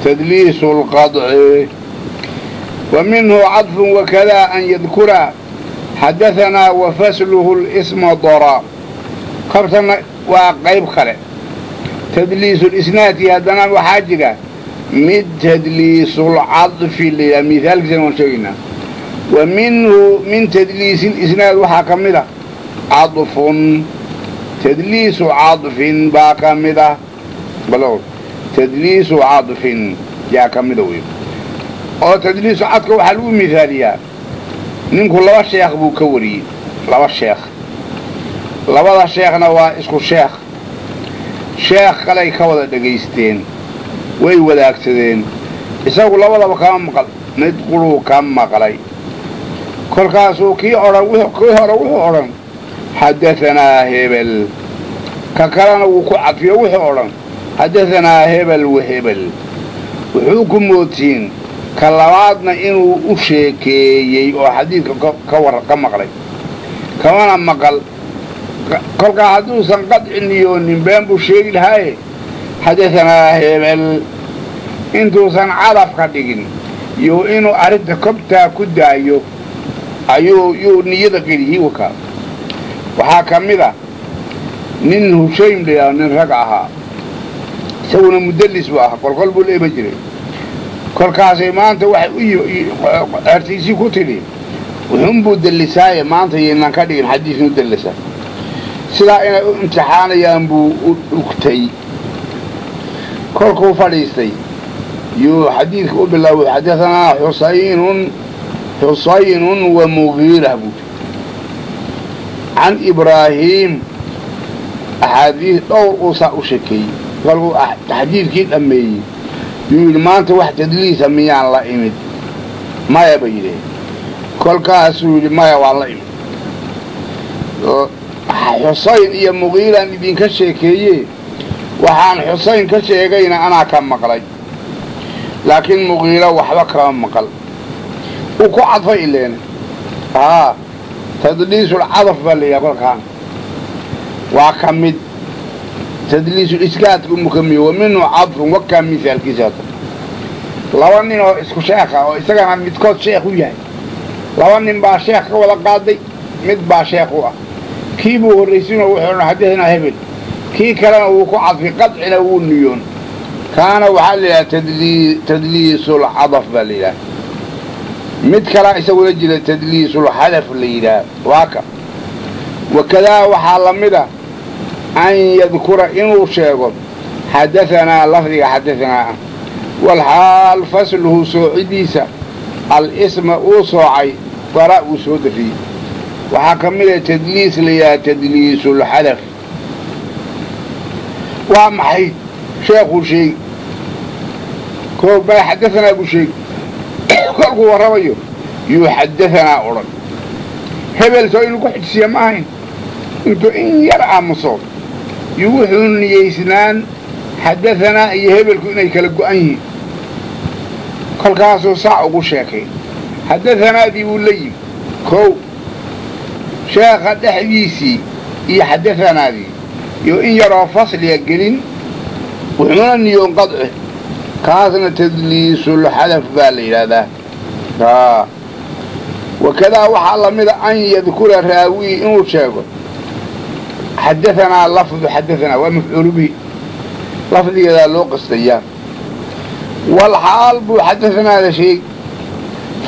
[SPEAKER 3] tadliisu lqadci. Wa minhu cadfun wakadaa an yadkura xadahanaa wa fasluhu lisma dora. Kortana waa qayb kale tadliisulisnaadkii. Haddana waxaa jira mid tadliisulcadfi la yidhaha, mihaalkiisana waan sheegaynaa. Wa minhu min tadliisi lisnaad waxaa ka mid a cadfun, tadliisu cadfin baa ka mid ah. Bal tadliisu cadfin yaa ka mida wey. Oo tadliisu cadka waxaa lagu mihaaliyaa ninku laba sheekh buu ka wariyey, laba sheekh, labada sheekhna waa isku sheekh, sheekh kaley ka wada dhegaysteen, way wadaagsadeen, isagu labadaba kama maqal, mid quruu ka maqlay. Kolkaasuu kii odhan, kii hore wuxuu odhan xadahanaa hebel, ka kalena wuu ku cadfiyo, wuxuu odhan xadahanaa hebel wa hebel. Wuxuu ku moodsiin ka labaadna inuu u sheekeeyey oo xadiidka ka maqlay, kamana maqal. Kolkaa hadduusan qadci niyoonin been buu sheegi lahaaye, xadahanaa hebel intuusan cadafka dhigin iyo inuu arrinta kobtaa ku daayo ayuu yuu niyada geliyey. Wakaa waxaa ka mid a nin Hushaym la yidhahdo, nin rag ahaa, isaguna mudallis buu ahaa, kolkol buu la iman jiray. Kolkaasay maanta waxay u xertiisii ku tidhi, wuxuunbuu dallisaaye maanta yaynaan ka dhigin xadiis nu dallisa. Sidaa inay u imtixaanayaan buu u dhugtay. Kolkuu fadhiistay yuu xadiidka u bilaabay, xadahanaa xusaynun, xusaynun wa mugiirah buu can Ibraahiim. Axaadiis dhowr uusaa u shekeeyey. Kolkuu taxdiidkii dhammeeyey yuu yidhi, maanta wax tadliisa miyaan la imid? Maya bay yidhaheen. Kolkaasuu yidhi, maya, waan la imid, Xusayn iyo Mugiiraan idinka sheekeeye, waxaan Xusayn ka sheegayna anaa ka maqlay, laakiin Mugiiro waxba kama maqal. Uu ku cadfay ileen, haa, tadliisulcadaf baa la yidhaha. Kolkaan waa ka mid tadliisuliskaadka umu ka miyo. Wa minhu cadfun, wakaa misaalkiisa hata laba nin oo isku sheekha oo isagana midkood sheekh u yahay. Laba nin baa sheekh ka wada qaaday, mid baa sheekh u ah. Kii buu horraysiinoo wuxuu odhan xadahanaa hebel, kii kalena wuu ku cadfi, qadcina wuu niyoon. Kaana waxaa la yidhaha tadliisulcadaf baa la yidhaha. Mid kalaa isaguna jira, tadliisulxadaf la yidhaha, waa ka. Wakadaa waxaa la mid a an yadkura inuu sheego xadahanaa, lafdiga xadahanaa ah, walxaal fasluhu soocidiisa al-isma uu soocay dara uu soo dariyey. Waxaa ka mid a tadliis la yidhaha tadliisulxadaf. Waa maxay? Sheekhuu sheegi koo bale xadahanaa buu sheegi. Kolkuu warramayo yuu xadahanaa odhan. Hebel soo inuu ku xijisiya ma ahayn, intuu in yar aamuso yuu wuxuu niyeysnaan xadahanaa iyo hebelku inay kala go'an yihiin. Kolkaasuu saac ugu sheekay, xadahanaadii buu la yimi. Kow sheekha dhexdiisii iyo xadahanaadii iyo in yaroo fasliga gelin, wuxuuna niyoon qadci. Kaasna tadliisulxadaf baa la yidhaahdaa. Wakadaa waxaa la mida an yadkura raawii inuu sheego xadahanaa, lafdu xadahanaa waa mafcuulu bihi, lafdigeedaa loo qastayaa. Walxaal buu xadahanaada sheegi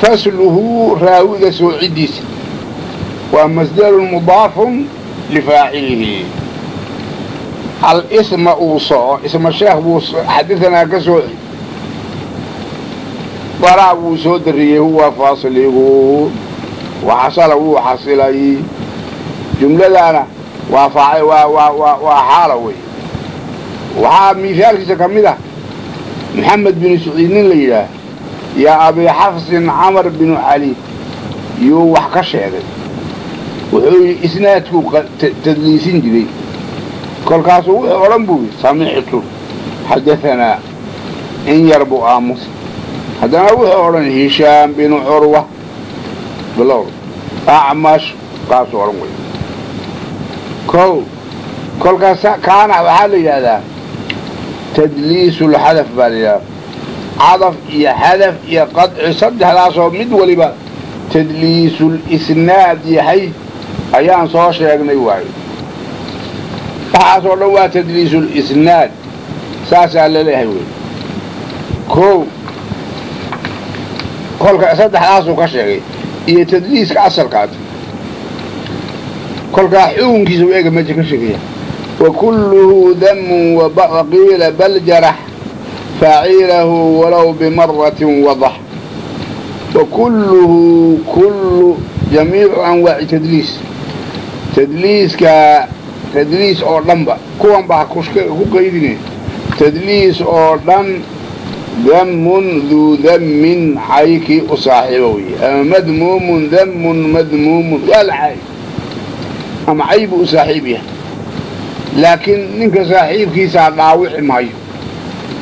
[SPEAKER 3] fasluhu raawiga soocidiisa waa masdarun mudaafun Lifaacilihi alisma uu soco, isma sheekh buu xadahanaa ka sooci, baraa wuu soo dariyey, huwa fasligu waxasala wuu xasilay. Jumladaana waa waa xaala wey. Waxaa miisaalkiisa ka mid ah Maxamed binu Saciid nin la yidhaah yaa Abi Xafsin Camar binu Cali yuu wax ka sheegay. Wuxuu yidhi isnaadkuu tadliisin jiray. Kolkaasuu wuxuu odhan buu yidhi samictu xadahanaa, in yar buu aamus, haddana wuxuu odhan Hishaam binu Curwa bilow Acmash kaasuu odhan wey. Kow kolkaas kaana waxaa la yidhaahdaa tadliisulxadaf baa la yidhahdaa, cadaf iyo xadaf iyo qadci, saddexdaasoo mid waliba tadliisul isnaad yahay ayaan soo sheegnay waayo. Waxaasoo dhan waa tadliisul isnaad, saasaa laleeyahay wey. Kow kolka saddexdaasuu ka sheegay iyo tadliiska asalkaat. Kolkaa xukunkiisa u eega meesha ka sheegaya wa kulluhu damun waqiila bal jarax faacilahu walow bimaratin wadax. Wa kulluhu kullu jamiicu anwaaci tadliis, tadliiska tadliis oo dhanba kuwan ba ha ku qaydine, tadliis oo dhan damun duu dammin caykii u saaxiiba weye, ama madmuumun damun madmuumun waa la caay ama cay buu u saaxiib yahay, laakiin ninka saaxiibkiisaa dhaawici maayo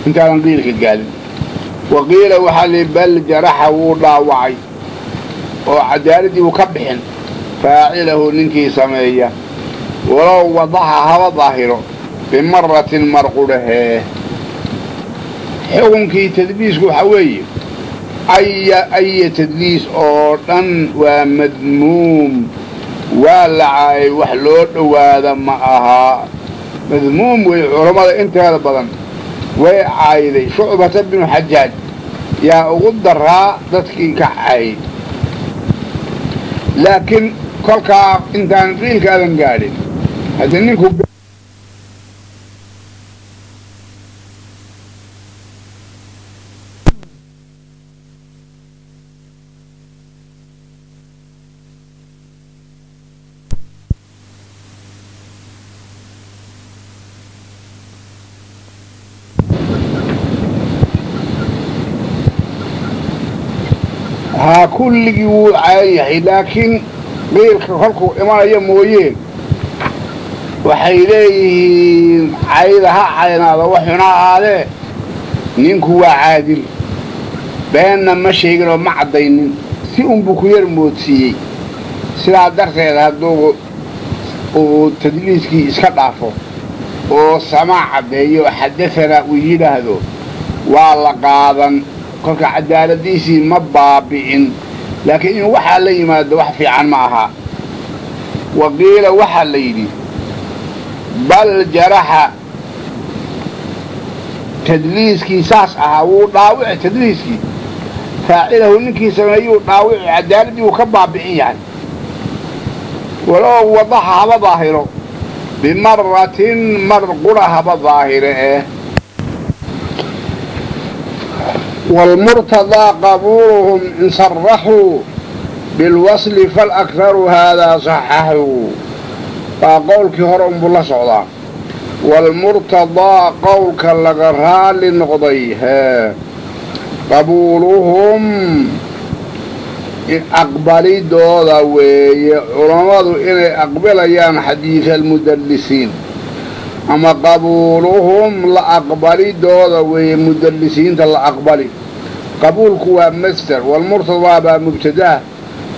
[SPEAKER 3] intaadan qiilka gaalin. Wa qiila waxaa li bal jaraxa wuu dhaawacay oo cadaaladdii uu ka bixin faacilahu ninkii sameeya, walow wadaxa haba daahiro bimaratin marqudhahee. Xukunkii tadliisku waxaa weeye aya tadliis oo dhan waa madmuum, waa la caayay, wax loo dhowaada ma ahaa, madmuum wey. Culammada inteeda badan way caayday. Shucbata binu Xajaaj yaa ugu daraa dadkii ka caayay, laakiin kolkaa intaan qiilka adan gaadhin haddii ninku haa kulligii wuu caayan yahay, laakiin qiilka kolkuu imanayo mooyee waxay leeyihiin cayda ha caynaado waxuna ahaadee ninku waa caadil, beenna ma sheegin oo ma caddaynin, si unbuu ku yar moodsiiyey. Sidaa darteed hadduu uu tadliiskii iska dhaafo oo samaa caddeeyo xadahanaa uu yidhaahdo waa la qaadan, kolka cadaaladiisii ma baabi'in, laakiin in waxaa la yimaado wax fiican ma aha. Wa qiila waxaa la yidhi bal jaraxa tadliiskii saas ahaa wuu dhaawici, tadliiskii faacilahu ninkii sameeyuu dhaawici, cadaaladdii uu ka baabi'in yahay, walow wadaxa haba daahiro bimaratin mar qura haba daahire eh. Waalmurtadaa qabuuluhum in saraxuu bilwasli falakharu haadaa saxaxuu. Waa qowlkii hore unbuu la socdaa. Waalmurtadaa qowlka laga raali noqday hee qabuuluhum aqbalidooda weeye, culammadu inay aqbalayaan xadiida almudallisiin, ama qabuuluhum la aqbalidooda weeye mudallisiinta la aqbali. Qabuulku waa masder, waalmurtadaa baa mubtadaah,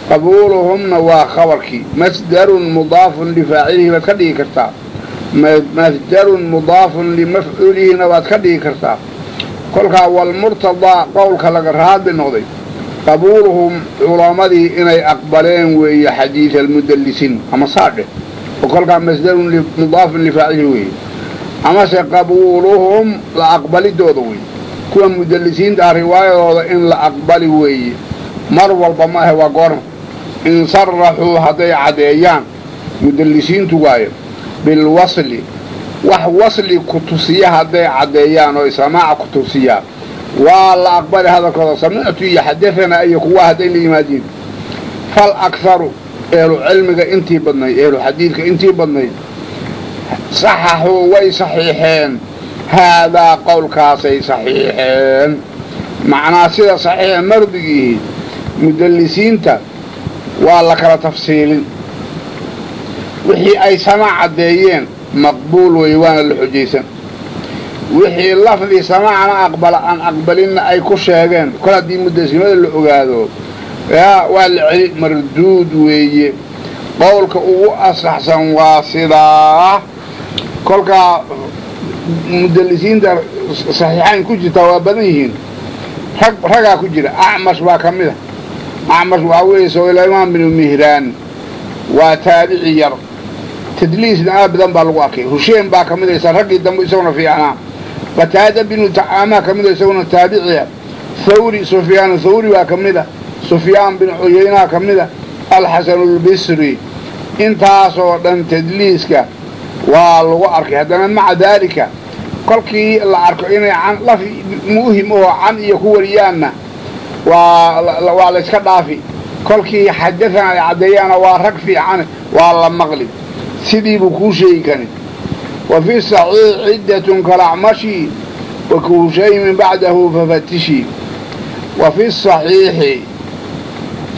[SPEAKER 3] qabuuluhumna waa khabarkii. Masdarun mudaafun lifaacilihi baad ka dhigi kartaa, masdarun mudaafun limafcuulihina waad ka dhigi kartaa. Kolkaa waalmurtadaa qowlka laga raadi noqday qabuuluhum culammadii inay aqbaleen weeye xadiida almudallisiin, ama saadheh oo kolkaa masdarun mudaafun lifaacilihi weeye, amase qabuuluhum la aqbalidooda weeye, kuwa mudallisiinta ah riwaayadooda in la aqbali weeye. Mar walba ma ahe, waa goorma. In saraxuu hadday caddeeyaan Mudallisiintu waayo bilwasli, wax wasli ku tusiya hadday caddeeyaan oo samaaca ku tusiyaa, waa la aqbali hadalkooda. Samictu iyo xadahanaa iyo kuwa hadday la yimaadiin. Fal akharu, ehlu cilmiga intii badnayd, ehlu xadiidka intii badnayd, saxaxuu, way saxiixeen. Haadaa qowlkaasay saxiixeen. Macnaa sida saxiixa mardigiihi, mudallisiinta waa la kala tafsiilin. Wixii ay samaac caddeeyeen maqbuul wey, waana la xujaysan. Wixii lafdi samaacna aqbala aan aqbalinna ay ku sheegeen, kol haddii mudalisnimada la ogaado, yaa waa la celi, marduud weeye. Qowlka ugu asaxsan waa sidaa. Kolkaa mudallisiinta saxiixayn ku jirtaa waa badan yihiin. Rag ragaa ku jira, Acmash baa ka mid a. Acmash waxaa weeye Sulaymaan binu Mihraan, waa taabici yar, tadliisna aad badan baa lagu arkay. Husheem baa ka midaysa, raggii dambe isaguna fiicnaa. Qataada binu Tacaamaa ka mida, isaguna taabiciya. Thawri, Sufyaan Thawri baa ka mida, Sufyaan bin Cuyaynaa ka mida, Alxasanulbisri. Intaasoo dhan tadliiska waa lagu arkay. Haddana maca daalika, kolkii la arko inay can lafi muhim oo can iyo ku wariyaanna, waa layska dhaafi. Kolkii xadahan ay caddeeyaana, waa rag fiican, waa la maqli. Sidii buu kuu sheegi kani. Wa fi saxiix ciddatun kalacmashi wa kahushaymin bacdahu fafatishi. Wa fi saxiixi,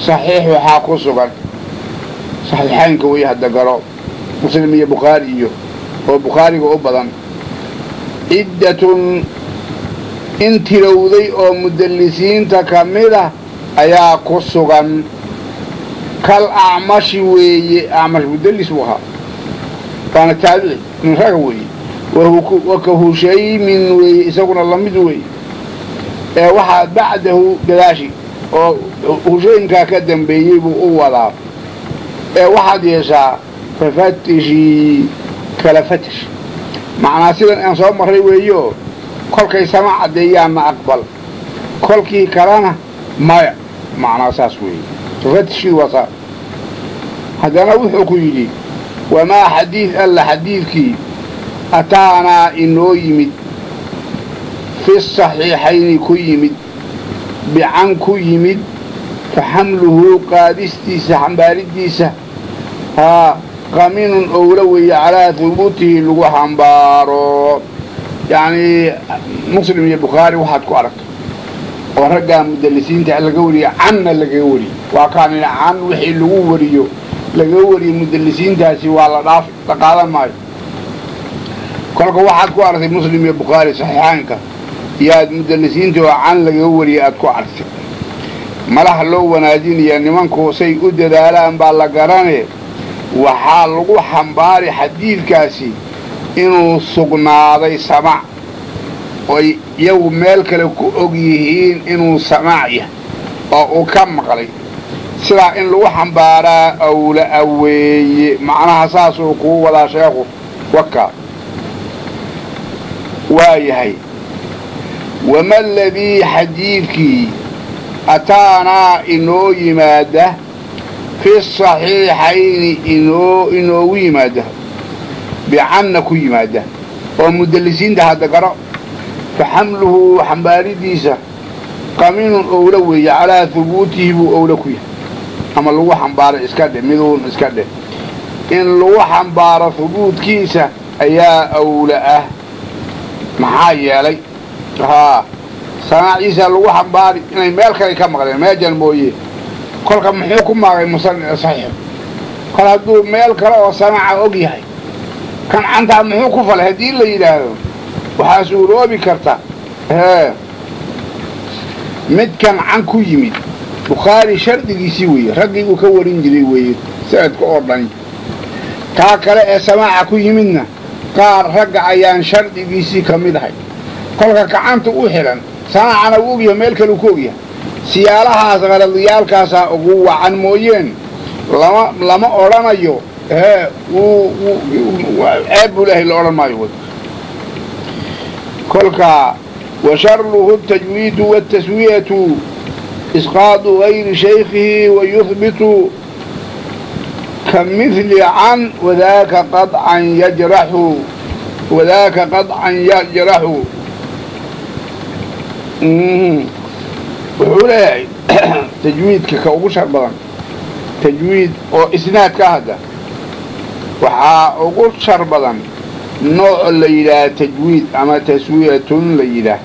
[SPEAKER 3] saxiix waxaa ku sugan, saxiixaynka way hadda garo, Muslim iyo Bukhaari iyo oo Bukhaariga u badan, ciddatun in tirowday oo mudallisiinta ka mid ah ayaa ku sugan. Kal Acmashi weeye. Acmash mudallis buu ahaa, waana taabici, nin raga weeye. Wa ka Hushaymin weeye, isaguna lamid weeye. Ee waxaa bacdahu gadaashi oo Hushaymkaa ka dambeeyey buu u wadaa. Ee waxaad yeeshaa fafatishii, kala fatish. Macnaa sidan aan soo marray weeyo, kolkay sama caddeeyaanna aqbal, kolkii kalena maya. Macnaa saas weeye, fafatishii waa saa. Haddana wuxuu ku yidhi: wamaa xadiid alla xadiidkii ataanaa inoo yimid, fi saxiixayni ku yimid, bican ku yimid, fa xamluhu, qaadistiisa, xambaaridiisa, haa, qaminun, owla weeye, calaa hubuutihi lagu xambaaro. Yacnii Muslim iyo Bukhaari waxaad ku aragto oo raggaa mudallisiinta laga wariyo, canna lagaga wariyo, waa kaan can wixii lagu wariyo lagaga wariyo mudallisiintaasi waa la dhaafi, la qaadan maayo. Kolka waxaad ku aragtay Muslim iyo Bukhaari saxiixaanka iyoaad mudallisiinta oo can lagaga wariyo aad ku aragtay, malaha loo wanaajinaya nimanku say u dadaalaan baa la garane. Waxaa lagu xambaari xadiidkaasi inuu sugnaaday samaac, oy iyagu meel kale ku og yihiin inuu samaac yahay oo uu ka maqlay. Sidaa in lagu xambaaraa awla aweeye. Macnaha saasuu kuu wadaa sheekhu. Waka waa yahay. Wama aladii xadiidkii ataanaa inoo yimaada, fi saxiixayni inoogu yimaada, bicanna ku yimaada, oo mudallisiinta hadda garo, fa xamluhu, xambaaridiisa, qaminun, owla weeye, calaa hubuutihi buu owla ku yahay. Ama lagu xambaaro iska dheh, miduun iska dheh, in lagu xambaaro hubuudkiisa ayaa awla ah. Maxaa yeelay, haa, samaaciisa lagu xambaari inay meel kale ka maqleen meejan mooye. Kolka muxuu ku maagay saxiix? Kol hadduu meel kale oo samaaca og yahay, kan cantaa muxuu ku falay haddii la yidhaahdo? Waxaa suuroobi karta hee midkan can ku yimid Bukhaari shardigiisii weeye, raggii uu ka warin jiray weeye sanadka oo dhani. Taa kale ee samaaca ku yimidna qaar ragga ayaan shardigiisii ka mid ahay. Kolka gacanta u xidhan samaacana uu ogyahay, meel kale uu ku ogyahay. Siyaalahaas qaladiyaalkaasaa ugu wacan mooyeen, lama odhanayo hee ceeb buu lehay, la odhan maayo. Kolka wa sharluhu tajwiidu wاtaswiyatu isqaadu gayri shaykhihi wa yuhbitu. Ka mithli can wadaaka qadcan yajraxu, wadaaka qadcan yajraxu. Wuxuu leeyahay tajwiidka ka ugu shar badan, tajwiid oo isnaadka hadda waxaa ugu shar badan nooc la yidhaah tajwiid ama taswiyatun la yidhaah.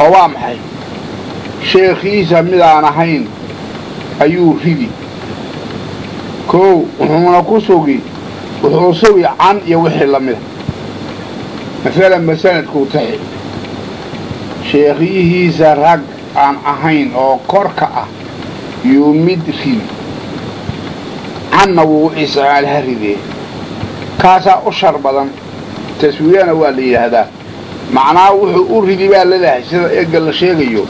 [SPEAKER 3] Oo waa maxay? Sheekhiisa midaan ahayn ayuu ridi. Kow, wuxuuna ku sugi, wuxuu sugi can iyo wixii la mida. Masalan ba sanadkuu taxi sheekhiyihiisa rag aan ahayn oo korka ah yuu mid ridi, canna wuu isticmaal ha ridee, kaasaa u shar badan. Taswiyana waa la yidhaahdaa. Macnaha wuxuu u ridi baa laleeyahay sida eegga la sheegayo,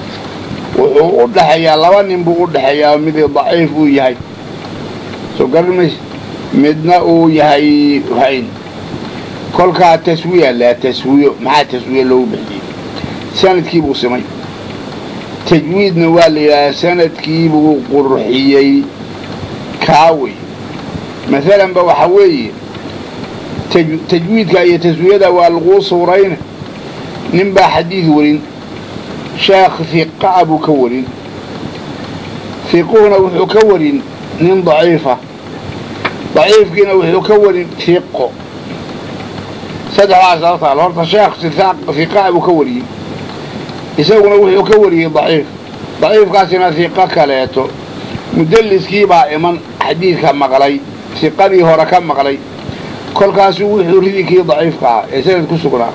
[SPEAKER 3] wuxuu u dhaxeeyaa laba nin buu u dhaxeeyaa, mid daciif uu yahay, soo garan maysa, midna uu yahay hayn. Kolkaa taswiya laa taswiyo. Maxaa taswiye loogu bixiyey? Sanadkii buu simay. Tajwiidna waa la yidhahdaa, sanadkii buu qurxiyey kaawey. Masalan ba waxaa weeye tajwiidka iyo taswiyada waa laguu suurayna. Nin baa xadiid warin, sheekh hiqaa buu ka warin, hiquhuna wuxuu ka warin nin daciifa, daciifkiina wuxuu ka warin hiqo. Saddexdaas la taal. Horta sheekh hiqaa buu ka wariyey, isaguna wuxuu ka wariyey daciif, daciifkaasina hiqo kaleeto. Mudalliskii baa iman xadiidka maqlay, hiqadii hore ka maqlay, kolkaasuu wuxuu ridi kii daciifka ahaa ee sanad ku sugnaa.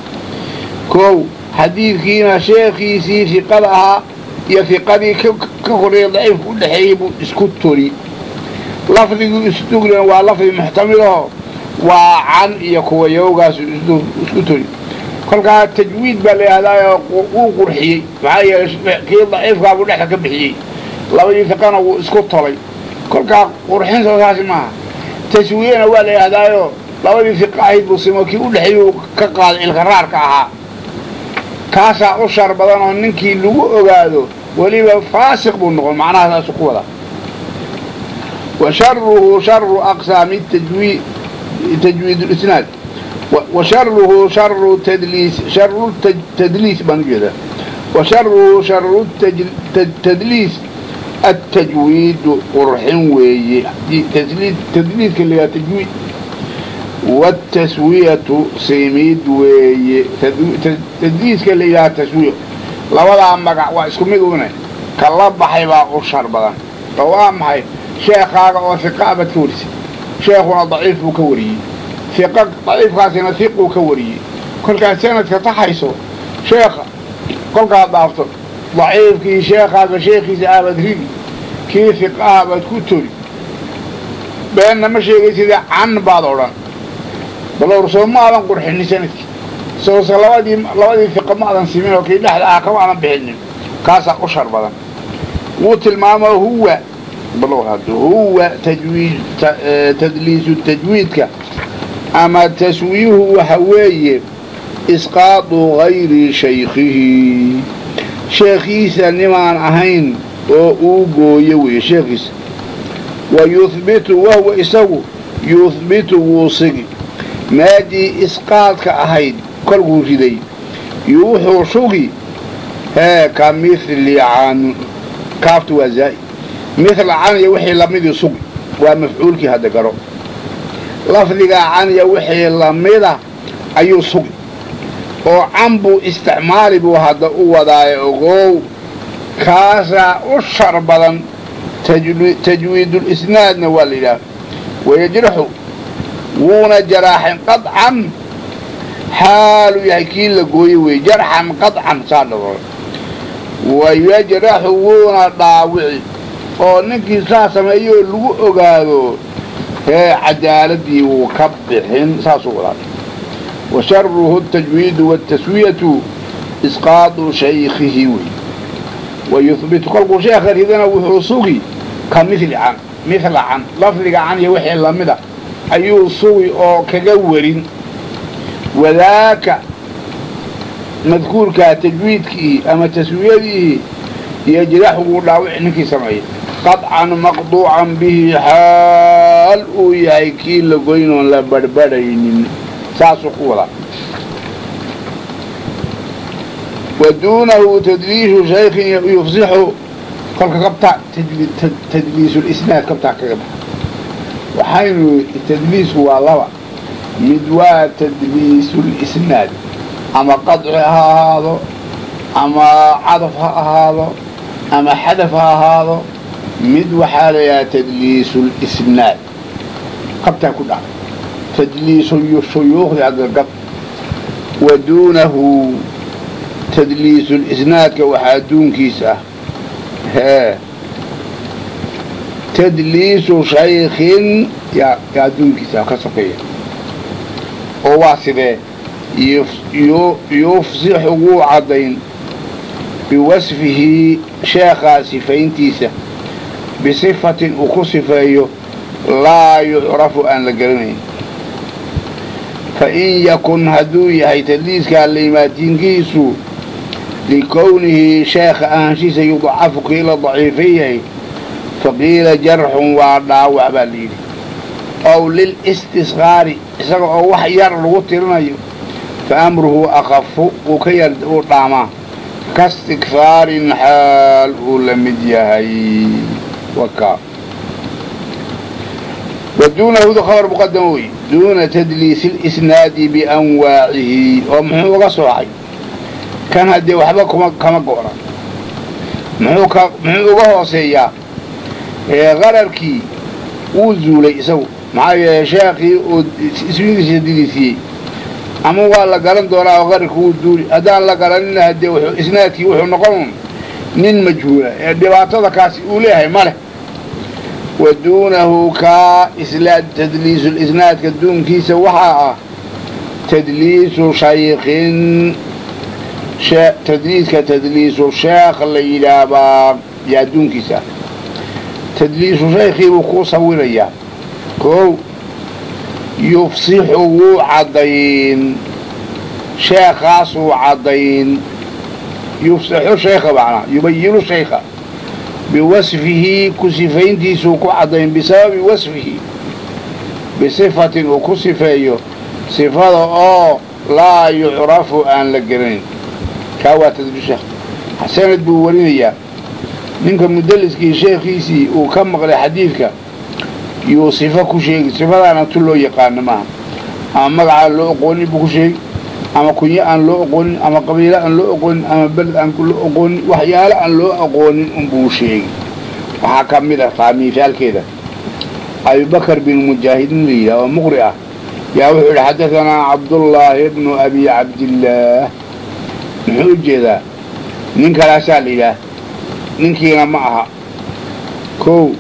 [SPEAKER 3] Kow, xadiidkiina sheekhiisii hiqada ahaa iyo hiqadii ka horreeyay daciifka u dhexeeyey buu isku tori. Lafdigii isduglina waa lafdi muxtamilaho, waa can iyo kuwa yowgaasu isku tori. Kolkaa tajwiid baa la yidhahdaa, wuu qurxiyey, maxaa yeelay kii daciifkaa buu dhexda ka bixiyey, labadii hiqana wuu isku tolay. Kolkaa qurxinta saasi maaha. Taswiyena waa la yidhahdaayo, labadii hiqa ahayd buu simo, kii u dhexeeyey uu ka qaaday ilkaraarka ahaa. Kaasaa u shar badan oo ninkii lagu ogaado weliba faasiq buu noqon, macnaha saasu ku wadaa. Wa sharuhu sharu aqsaami tajwiid, tajwiid lisnaad, wa sharuhu sharu tadliis, sharu tadliis baan ujeedaa. Wa sharuhu sharu tadliis attajwiidu, qurxin weeye tadliiska la yidhaha tajwiid. Waataswiyatu simiid weeye tadliiska la yidhaha taswiyo. Labadaa magac waa isku mid une, ka la baxay baa u shar badan. Oo waa maxay? Sheekhaaga oo hiqa baad ka warisay, sheekhuna daciif buu ka wariyey, hiqa daciifkaasina hiquu ka wariyey. Kolkaad sanadka taxayso sheekha kolkaad dhaafto daciifkii sheekhaaga sheekhiisa ahbaad ridi, kii hiqaha baad ku tori. Beenna ma sheegay sida can baad odhan, balowr soo ma aadan qurxinin sanadkii, soose labadii hiqa ma aadan simin oo kii dhexda ah kama aadan bixinin. Kaasaa u shar badan. Wuu tilmaamo huwa balow hadda huwa tajwiid tadliisu tajwiidka ama taswiyuhu waxa weeye isqaadu gayri shaykhihi, sheekhiisa nimaan ahayn oo uu gooyo weeye sheekhiisa. Wa yuhbitu, wahuwa isagu yuhbitu wuu sigi maadii isqaadka ahayd kolkuu riday, wuxuu sugi hee ka mithli can, kaaftu waa zaa'id, mithla can iyo wixii lamidii sugi, waa mafcuulkii hadda garo. Lafdigaa can iyo wixii lamida ayuu sugi, oo can buu isticmaali buu hadda u wadaaye ogow. Kaasaa u shar badan. Tajwiidulisnaadna waa la yidhaha. Wayajraxu wuuna jaraaxin qadcan xaaluu yahay kii la gooyey weeye, jarxan qadcan saa dhabo. Wayajraxu wuuna dhaawici, oo ninkii saa sameeyoo lagu ogaado hee cadaaladii wuu ka bixin, saasuu wadaa. Wa sharuhu atajwiidu waataswiyatu isqaadu shaykhihi wey. Wa yuhbitu kolkuu sheekha ridana wuxuu sugi ka mithli can, mithla can, lafdiga can iyo wixii lamida ayuu sugi oo kaga warin. Wadaaka madkuurkaa tajwiidkiihi ama taswiyadiihi yajraxu wuu dhaawici ninkii sameeyey qadcan maqduucan bihi xaal uu yahay kii la goynoon la badhbadhaynin saasuu ku wadaa. Wa duunahu tadliisu shaykhin yufsixu kolka kabtaa tadliisulisnaad kabtaa kaga baxa. Waxaynu tadliisku waa laba mid, waa tadliisulisnaad ama qadci ha ahaado ama cadaf ha ahaado ama xadaf ha ahaado. Mid waxaa la yidhaha tadliisulisnaad kabtaa ku dhaca tadliisu shuyuukhdi hadda gab. Wa duunahu tadliisulisnaadka waxaa duunkiis ah hee tadliisu shaykhin yaa duunkiisa ka sokeeya oo waa sidee yufsixu wuu caddayn biwasfihi sheekhaa sifayntiisa bisifatin uu ku sifeeyo laa yucrafu aan la garanayn. Fa in yakun hadduu yahay tadliiskaa laymaatiinkiisu likownihi sheekha ahaanshiisa yudacafu kii la daciifan yahay faqiila jarxun waa dhaawac baa layidhi, ow lilistisqaari isaga oo wax yar lagu tirinayo fa amruhu akhafu uu ka yar uu dhaamaa kastikfaarin xaal uu la mid yahay wakaa. Wa duunahu khabar muqadam wey duuna tadliisi lisnaadi bianwaacihi oo muxuu uga soocay kan haddee waxba kama go'na muxuu uga hooseeyaa qararkii wuu zuulay isagu maxaa yeelay sheekhii uu ismigiisa tadliisiyey ama waa la garan doonaa oo qararkii wuu duuli haddaan la garanina haddee wuxuu isnaadkii wuxuu noqon nin majhuula ee dhibaatada kaasi uu leeyahay ma leh. Wa duunahu kaa tadliisulisnaadka duunkiisa waxaa ah tadliisu shaykhin tadliiska tadliisu sheekh la yidhaahbaa yaa duunkiisa ah. Tadliisu shaykhii buu kuu sawirayaa. Kow yufsixu wuu caddayn sheekhaasuu caddayn yufsixu shaykha macnaa yubayinu shaykha biwasfihi ku sifayntiisuu ku caddayn bisababi wasfihi bisifatin uu ku sifeeyo sifada oo laa yucrafu aan la garanayn. Kaa waa tadliisu sheekh. Sanad buu warinayaa ninka mudaliskii sheekhiisii uu ka maqlay xadiidka yuu sifo ku sheegi sifadaana tu loo yaqaano maaha ama magacaan loo oqoonin buu ku sheegi ama kunyo aan loo oqoonin ama qabiilo aan loo oqoonin ama beled aan loo oqoonin waxyaalo aan loo aqoonin unbuu sheegi. Waxaa ka mid ah taa miisaalkeeda Abubakar bin Mujaahidin la yidhaha oo muqri ah yaa wuxuu yidhi xadahanaa Cabdullaahi bnu Abi Cabdillaah. Muxuu u jeedaa nin kalaasaa la yidhaah ninkiina ma aha. Kow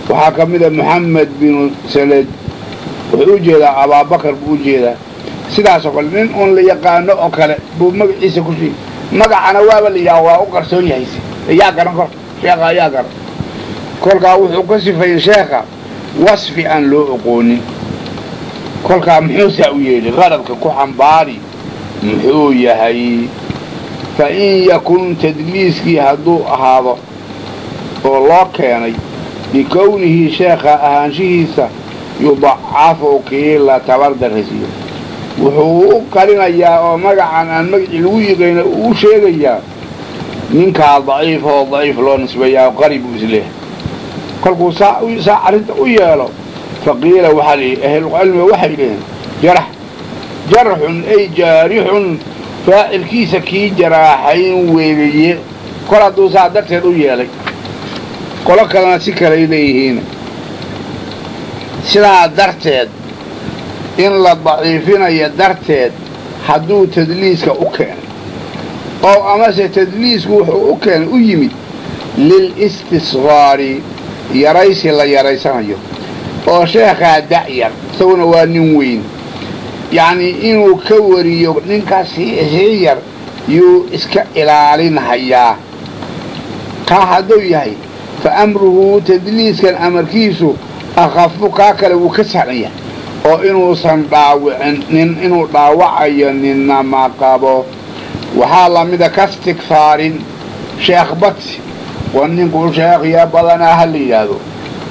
[SPEAKER 3] waxaa ka mid a Moxamed binu Saled wuxuu u jeedaa Abaabakar buu u jeedaa sidaasoo kale nin uun la yaqaano oo kale buu magaciisa ku sheegi magacana waaba la yidhaha waa u qarsoon yahayse yaa garan kor sheekha ayaa garan kolkaa wuxuu ka sifeeyey sheekha wasfi aan loo oqoonin. Kolkaa muxuu saa u yeedhi qaradka ku xambaari muxuu yahay. Fa in yakun tadliiskii hadduu ahaado oo loo keenay likownihi sheekha ahaanshihiisa yudacafu kii la tabardarraysiiyo wuxuu u qarinayaa oo magacan aan magacii lagu yiqayna uu sheegayaa ninkaa daciif oo daciif loo nisbeeyaa qari buu isleeyahay. Kolkuu saa arrinta u yeelo faqiila waxaa layidhi ahlucilmiga waxay yidhaheen jarax jarxun ay jaarixun faacilkiisa kii jaraaxayn weeye kol hadduu saa darteed u yeelay. Qolo kalena si kaley leeyihiin sidaa darteed in la daciifinayo darteed hadduu tadliiska u keenay oo amase tadliisku wuxuu u keenay u yimid lilistisqaari yaraysi la yaraysanayo oo sheekhaa da'yar isaguna waa nin weyn yacnii inuu ka wariyo ninkaas sii yar yuu iska ilaalinhayaa. Kaa hadduu yahay fa amruhu tadliiskan amarkiisu akhafu kaa kale wuu ka sahlan yahay oo inuusan dhaawicin nin inuu dhaawacayo ninna ma qabo. Waxaa lamida kastigfaarin sheekh badsi oo ninkuu sheekhya badanaa ha la yidhaahdo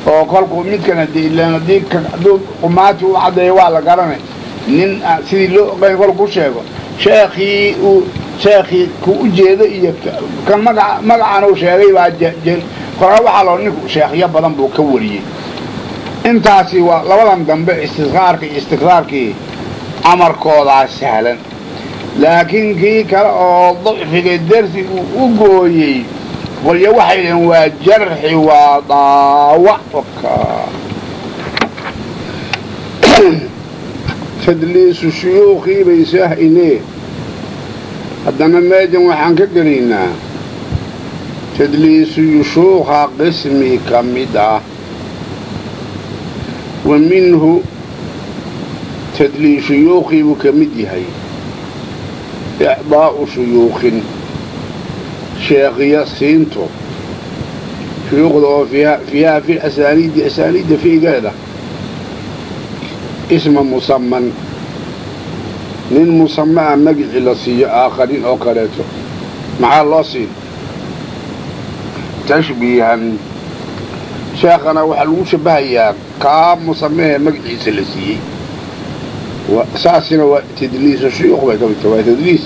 [SPEAKER 2] Oo kolkuu midkan haddii ilaan haddii hadduu qumaati u caddeeyo waa la garanay. Nin sidii loo oqayn kolku sheego sheekhii uu sheekhii ku u jeedo iyo kan magaca magacan uu sheegay baa kolkaa waxaa loo ninku sheekhyo badan buu ka wariyey. Intaasi waa labadan dambe, istisqaarka iyo istikraarkii amarkoodaa sahlan, laakiin kii kale oo dacfiga darsi uu u gooyey qolyo waxay dhaheen waa jarxi, waa daawac. Tadliisu shuyuukhii bay saahaynee. Haddana meejan waxaan ka gelaynaa tadliisu yushuukha qismi ka mid ah. Wa minhu tadliis shuyuukhii buu ka mid yahay icdaa'u shuyuukhin, sheekhiya siinto shuyuukhda oo fiiha fi asaaniidi, asaaniidda fiigeeda, isma musaman, nin musamaa magicii la siiyo, aakharin oo kaleeto. Maxaa loo siin? Tashbiihan, sheekhana waxaa lagu shabahayaa kaa musamahee magaciisa la siiyey. Saasina waa tadliisu shuyuukh bay ka mid tahay, waa tadliis.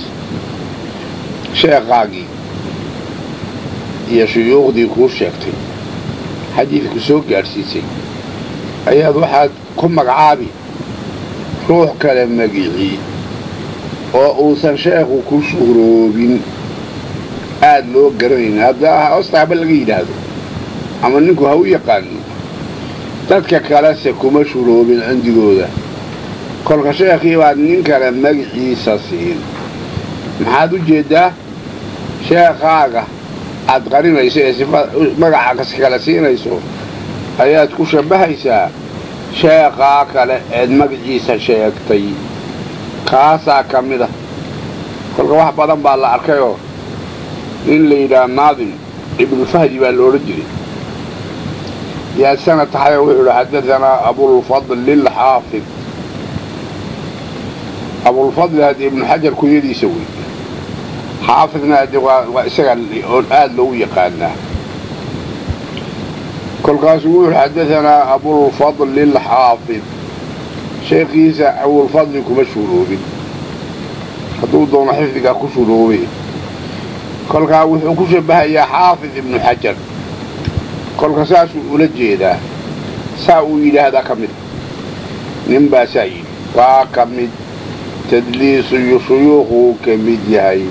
[SPEAKER 2] Sheekhaagii iyo shuyuukhdii kuu sheegtay xadiidku soo gaadhsiisay ayaad waxaad ku magacaabi ruux kale magicii oo uusan sheekhu ku shuhroobin, aad loo garanayn, hadda hoostaaba laga yidhaahdo ama ninku ha u yaqaano, dadka kalese kuma shuhroobin cindigooda. Kolka sheekhii baad nin kale magiciisa siin. Maxaad u jeeddaa? Sheekhaaga aad qarinayso ee sifa magaca kale siinayso ayaad ku shabbahaysaa sheekhaa kale eed magaciisa sheegtay, kaasaa ka mid ah. Kolka wax badan baa la arkayoo nin la yidhaha Naadim Ibnufahdi baa la odhan jiray yaa sana taxayo wuxuu idhi xadahanaa Abulfadli alxaafid. Abulfadli haddii Ibnu Xajar kunyadiisa wey, xaafidna haddii waa isaga oo aada loogu yaqaanaa. Kolkaasuu wuxuu xadahanaa Abulfadli alxaafid, sheekhiisa Abulfadli kuma shuuroobin, hadduu doono xifdigaa ku shuuroobay. Kolkaa wuxuu ku shabahayaa Xaafid Ibnu Xajar, kolka saasuu ula jeedaa, saa uu yidhaahdaa ka mid. Nin baa saa yidhi, waa ka mid tadliisu shuyuukhuu ka mid yahay.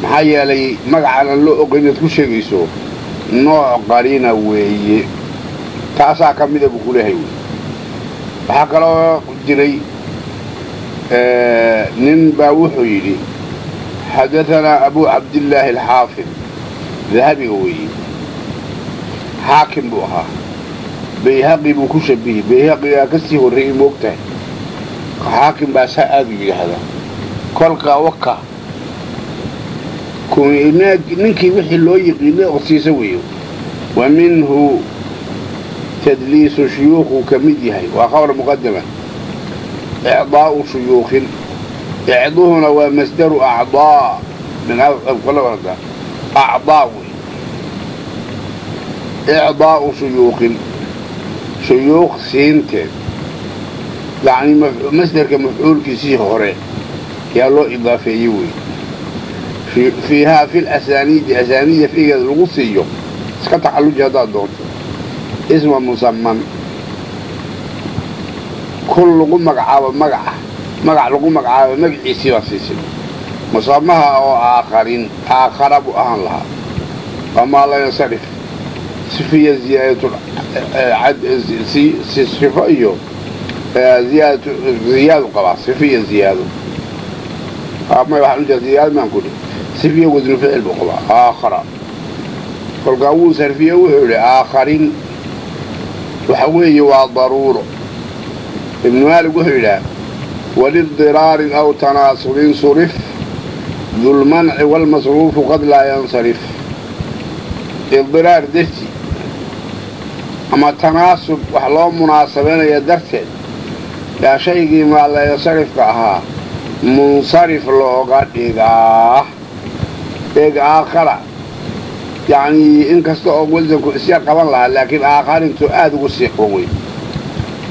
[SPEAKER 2] Maxaa yeelay magacan aan loo oqon inaad ku sheegayso nooc qarina weeye, taasaa ka mida buu ku leeyahay wey. Waxaa kaloo jiray nin baa wuxuu yidhi xadahanaa Abu Cabdillaahi alxaafid, Dahabiga weeye, xaakim buu ahaa, Bayhaqi buu ku shabihey, Bayhaqigaa ka sii horreeyey moogtahay, xaakim baa saa aada u yidhaahdaa. Kolka waka ninkii wixii loo yiqiinay oqsiisa weeye. Wa minhu tadliisu shuyuukhuu ka mid yahay, waa khabar muqadama, icdaa'u shuyuukhin. Icduhuna waa masdaru acdaa min acdaa wey. Icdaa'u shuyuukhin, shuyuukh siinteed, yacni masderka mafcuulkiisii hore yaa loo idaafeeyey wey. Fiihaa fi lasaaniidi, asaaniida fiigeeda lagu siiyo, iska taxalluji haddaad doonto, isma musaman, kun lagu magacaabo magaca, magac lagu magacaabo magaciisii baa siisay, musamaha oo aakharin, aakhara buu ahaan lahaa. Wamaa la yansarif sifiya ziyaadatu sifo iyo ziyaadatu ziyaadu qabaa, sifiya ziyaado may waxaan ujeeda ziyaado maan ku dhi, sifiya wasnu ficil buu qabaa aakhara. Kolkaa wuu sarfiye, wuxuu yidhi aakharin waxa weeye waa daruuro. Ibnu Maalik wuxuu yidhaah walidiraarin aw tanaasubin surif dulmanci waalmasruufu qad laa yansarif. Idiraar darti ama tanaasub wax loo munaasabaynaya darteed yaa shaygii maalayansarifka ahaa munsarif looga dhigaa. Eeg aakhara
[SPEAKER 3] Yacnii inkasta oo wasanku isya qaban lahaa, laakiin aakharintu aada ugu sii qaban wey.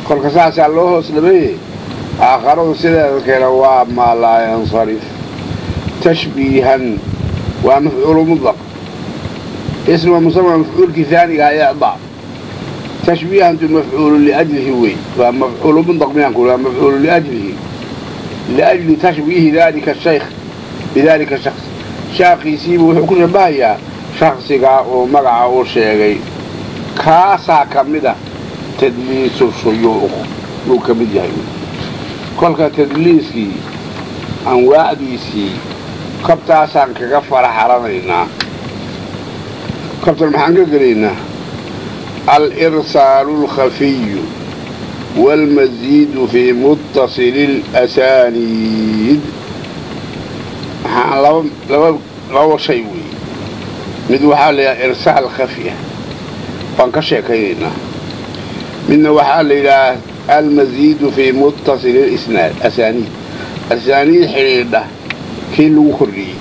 [SPEAKER 3] Kolka saasaa loo hoos dhameeye. Aakharadu sideeda kale waa maa laa yansarif. Tashbiihan waa mafcuulu mutlaq, isma musama mafcuulkii haaniga icdaa. Tashbiihantu mafcuulu liajlihi wey, waa mafcuulu mutlaq miyaan ku, waa mafcuulu liajlihi, liajli tashbiihi dalika shaykh bidalika shaks. Shaaqiisiibu wuxuu ku shabahayaa shaksigaa uu magaca u sheegay. Kaasaa ka mid ah tadliisu shuyuukh buu ka mid yahay. Kolka tadliiskii anwaacdiisii kabtaasaan kaga faraxaranaynaa. Kabtan maxaan ka gelaynaa? Alirsaalu alkhafiyu waalmasiidu fii muttasili alasaaniid. Maxaan laba laba shay weeye. Mid waxaa la yidhaha irsaal khafi ah, waan ka sheekaynaynaa. Midna waxaa la yidhaha almasiidu fii muttasili isnaad asaaniid, asaaniid xidhiidha kii lagu kordhiyey.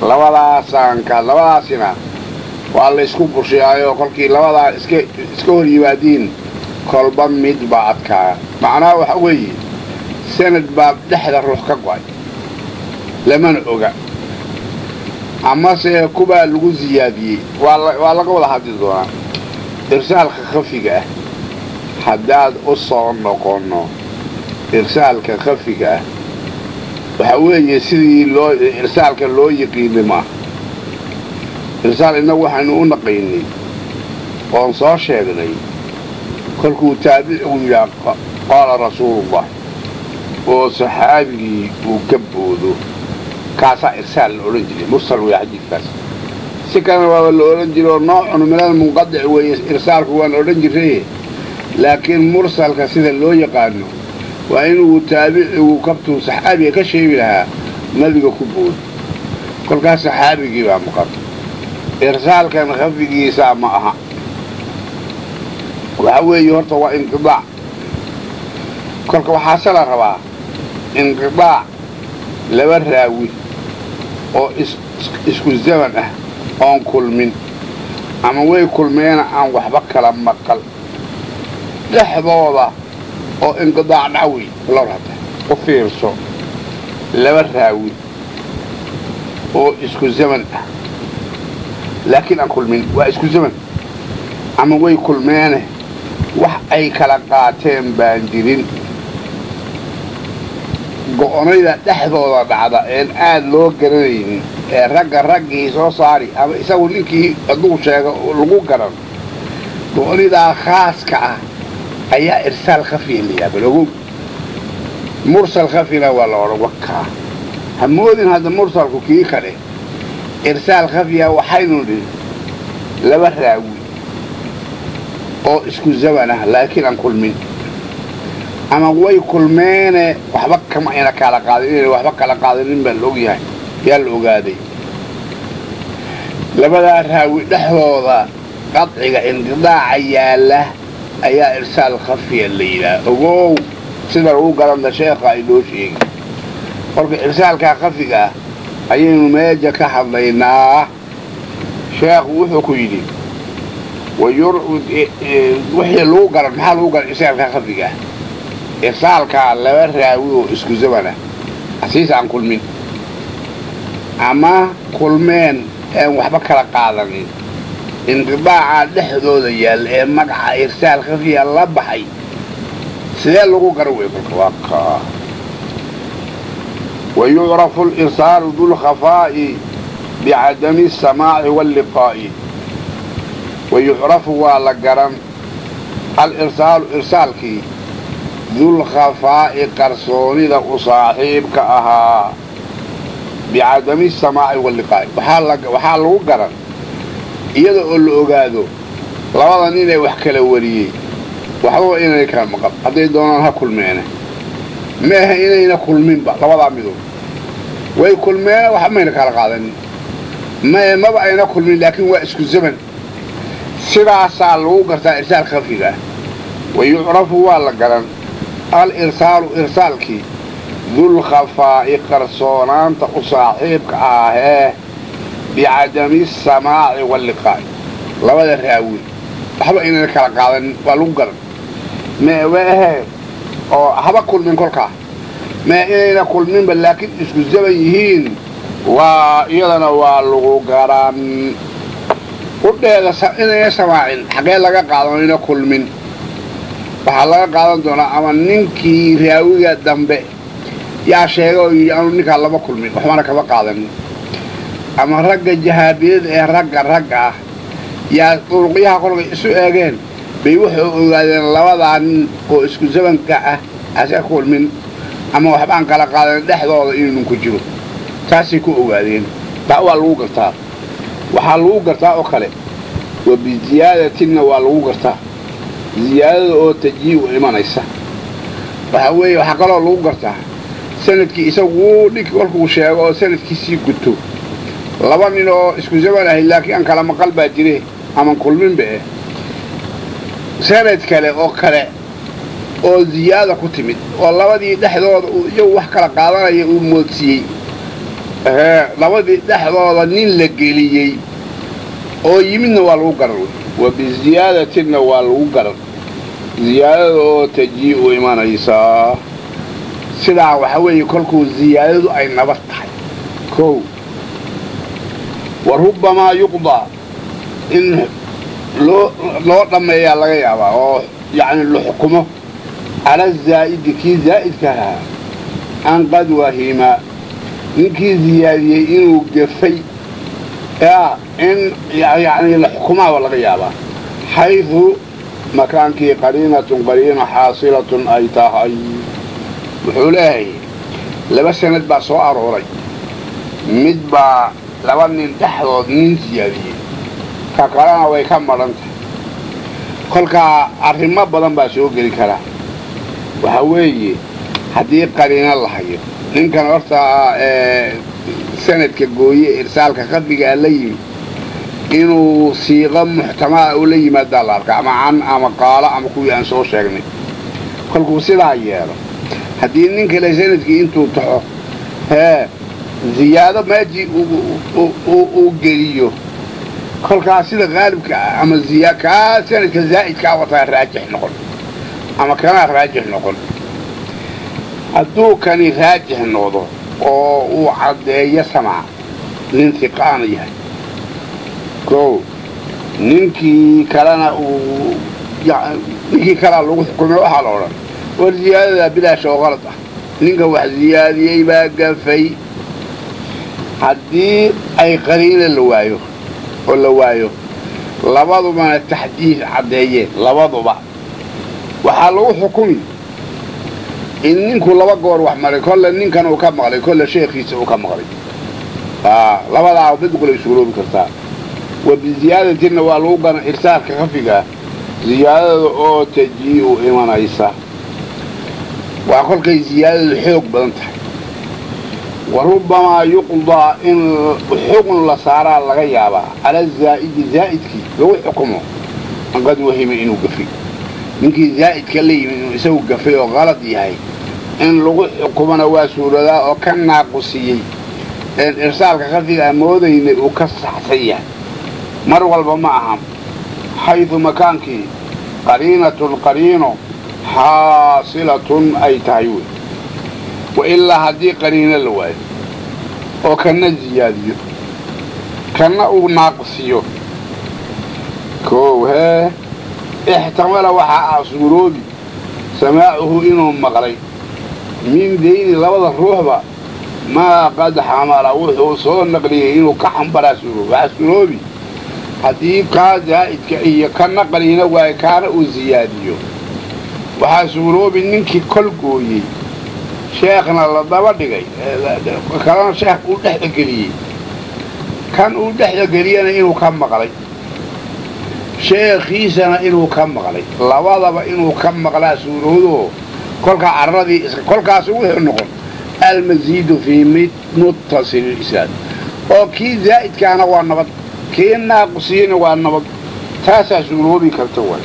[SPEAKER 3] Labadaasaanka labadaasina waa la isku bushiyaayoo kolkii labadaa iska hor yimaadiin kolba mid baa adkaa. Macnaha waxa weeye sanad baa dhexda ruux ka go'ay, lamana oga, amase kubaa lagu siyaadiyey. Waa laga wada hadli doonaa. Irsaalka khafiga ah haddaad u soo noqonno, irsaalka khafiga ah waxa weeye sidii loo irsaalka loo yiqiinay maaha. Irsaal innagu waxaynu u naqaynay oon soo sheegnay kolkuu taabicigu yidhaah qaala rasuulullah oo saxaabigii uu ka boodo, kaasaa irsaal la odhan jiray. Mursal weeye xadiidkaas. Si kalena waaba la odhan jiray oo noocun minal munqadic weeye irsaalku, waan odhan jiray. Laakiin mursalka sida loo yaqaano waa inuu taabicigu kabtuu saxaabiga ka sheegi lahaa nabiga ku boodo. Kolkaas saxaabigii baa maqan. Irsaalkan khafigiisaa ma aha. Waxa weeye horta waa inqidaac. Kolka waxaase la rabaa inqidaac laba raawi oo isku zaman ah oon kulmin, ama way kulmeena aan waxba kala maqal dhexdooda oo inqidaac dhacwey. Lorhata u fiirso, laba raawi oo isku zaman ah laakiin aan kulmin, waa isku zaman ama way kulmeene wax ay kala qaateen baan jirin. Go'onayda dhexdooda dhacda een aad loo garanaynin ee ragga raggii soo saari ama isagu ninkii hadduu sheego lagu garan, go'onidaa khaaska ah ayaa irsaal khafiya la yaaba. Ogow, mursal khafina waa la odhan wakaa. Ha moodin hadda mursalku kii kale. Irsaal khafiya waxaynu nidhi laba raawi oo isku zaman ah laakiin aan kulmin, ama way kulmeene waxba kama ayna kala qaadin. Inayna waxba kala qaadanin baa la ogyahay, yaa la ogaaday. Labadaa raawi dhexdooda qadciga inqidaaca yaalla ayaa irsaal khafiya la yidhaha. Ogow, sida lagu garanta sheekha ay noo sheegi. Kolka irsaalkaa khafiga ah ayaynu meeja ka hadlaynaa. Sheekhu wuxuu ku yidhi wixii lagu garan, maxaa lagu garan irsaalkaa khafiga ah? Irsaalkaa laba raawi oo isku zaman ah asiis aan kulmin ama kulmeen een waxba kala qaadanin, inqidaacaa dhexdooda yaalla ee magaca irsaal khafiya la baxay sidee lagu garan wey? Kolka waa kaa wayucrafu alirsaalu dulkhafaa'i bicadami asamaaci waalliqaa'i. Wayucrafu waa la garan alirsaalu irsaalkii dulkhafaa'i qarsoonida u saaxiibka ahaa bicadami asamaaci waalliqaa'i. Waxaa lagu garan iyada oo la ogaado labada nin ee wax kala wariyey waxbaba inay kala maqan. Hadday doonaan ha kulmeene, maaha inayna kulminba. Labadaa midood way kulmeene waxba mayna kala qaadanin, mae maba ayna kulmin laakiin waa isku zaman. Sidaasaa lagu gartaa irsaal khafiga ah. Wa yucrafu waa la garan al irsaalu irsaalkii dulkhafaa'i qarsoonaanta u saaxiibka ahee Bicadami samaaci walliqaa'i, labada raawi waxba inayna kala qaadanin waa lagu garan. Meehe oo haba kulmin kolkaa, mee inayna kulminba laakiin isku zaman yihiin waa iyadana waa lagu garan. Qudheeda inayna samaacin xaggee laga qaadan ina kulmin? Waxaa laga qaadan doonaa ama ninkii raawiga dambe yaa sheegay oo yidhi anu ninkaa lama kulmin waxbana kama qaadanin, ama ragga jahaabiyada ee ragga ragga ah yaa duruqyaha kolkay isu eegeen bay waxay ogaadeen labadaa nin oo isku zamanka ah hase kulmin ama waxbaan kala qaadanin dhexdooda inuu ku jiro, taasay ku ogaadeen. Taa waa lagu gartaa. Waxaa lagu gartaa oo kale wa biziyaadatinna waa lagu gartaa, ziyaadada oo tajii-u imanaysa. Waxaa weeye waxaa kaloo lagu gartaa sanadkii isagu ninkii kolkuu sheego oo sanadkiisii guto, laba nin oo isku zaman ahay laakiin aan kala maqal baa jire aman kulminba eh, sanad kale oo kale oo ziyaada ku timid oo labadii dhexdooda uu iyagu wax kala qaadanaya uu moodsiiyey, labadii dhexdooda nin la geliyey oo yimidna waa lagu garan. Wa biziyaadatinna waa lagu garan, ziyaadada oo tajii-u imanaysaa. Sidaa waxaa weeye kolkuu ziyaadadu ay nabad tahay. Kow, wa rubbamaa yuqdaa in loo dhammeeyaa laga yaabaa oo yacni la xukumo cala zaa'idi kii zaa'idka ahaa an qad wahima, ninkii ziyaadiyey inuu gafay in yacni la xukumaaba laga yaabaa, xaydu makaankii qariinatun qariino xaasilatun ay tahay. Wuxuu leeyahay laba sanad baa soo arooray, mid baa laba nin dhexdood nin siyaadiyey, ka kalena way ka madhan tahay. Kolkaa arrimo badan baa soo geli karaa. Waxaa weeye haddii qariino la hayo, ninkan horta sanadka gooye irsaalka khafigaa la yimi inuu siiqo muxtamaa ula yimaadaa la arkaa, ama can ama qaalo ama kuwii aan soo sheegnay. Kolkuu sidaa yeelo, haddii nin kale sanadkii intuu taxo hee ziyaado meejii uu geliyo, kolkaas sida qaalibka ah ama kaa sanadka zaa'idkaa wataa raajix noqon ama kanaa raajix noqon. Hadduu kani raajix noqdo oo uu caddeeyo samac nin hiqaana yahay, kow, ninkii kalena uu ninkii kalea lagu xukumay, waxaa la odhan war ziyaadadaa bilaash oo qalad ah, ninka wax ziyaadiyey baa gafay. Haddii ay qariina la waayo oo la waayo labadubana taxdiid caddeeyeen, labaduba waxaa lagu xukumi in ninku laba goor wax maray, kolle ninkan uu ka maqlay, kolle sheekhiisa uu ka maqlay. Labadaa mid qolay suuroobi kartaa. Wa biziyaadatinna waa lagu garan irsaalka khafigaa, ziyaadada oo tajii-u imanaysa waa kolkay ziyaadadu xoog badan tahay. Wa rubbamaa yuqdaa in xukun la saaraa laga yaabaa cala zaa'idi zaa'idkii lagu xukumo an qad wahima inuu gafay, ninkii zaa'idka la yimid inuu isagu gafay oo qalad yahay in lagu xukumona waa suuradaa, oo ka naaqusiyey een irsaalka khafiga aan moodaynay uu ka saxsan yahay. Mar walba ma aha, xaydu makaankii qariinatun qariino xaasilatun ay tahay wey. Wa ilaa haddii qariino la waayo oo kana ziyaadiyo kana uu naaqsiyo, kow, hee ixtamala waxaa ah suuroobi samaacuhu inuu maqlay min dayni labada ruuxba maa qad xamala, wuxuu soo naqliyey inuu ka xambaraa suuroobi. Waxaa suuroobi haddii kaa zaa'idka iyo kana qariino waayo kaana uu ziyaadiyo, waxaa suuroobi ninkii kol gooyey sheekhna la daba dhigay, kalena sheekh uu dhexda geliyey, kan uu dhexda geliyana inuu ka maqlay, sheekhiisana inuu ka maqlay, labadaba inuu ka maqlaa suuroodoo kolkaa carradii kolkaas wuxuu noqon almasiidu fii muttasil isnaad, oo kii zaa'idkaana waa nabad, kii naaqusiyena waa nabad. Taasaa suuroobi karta waay,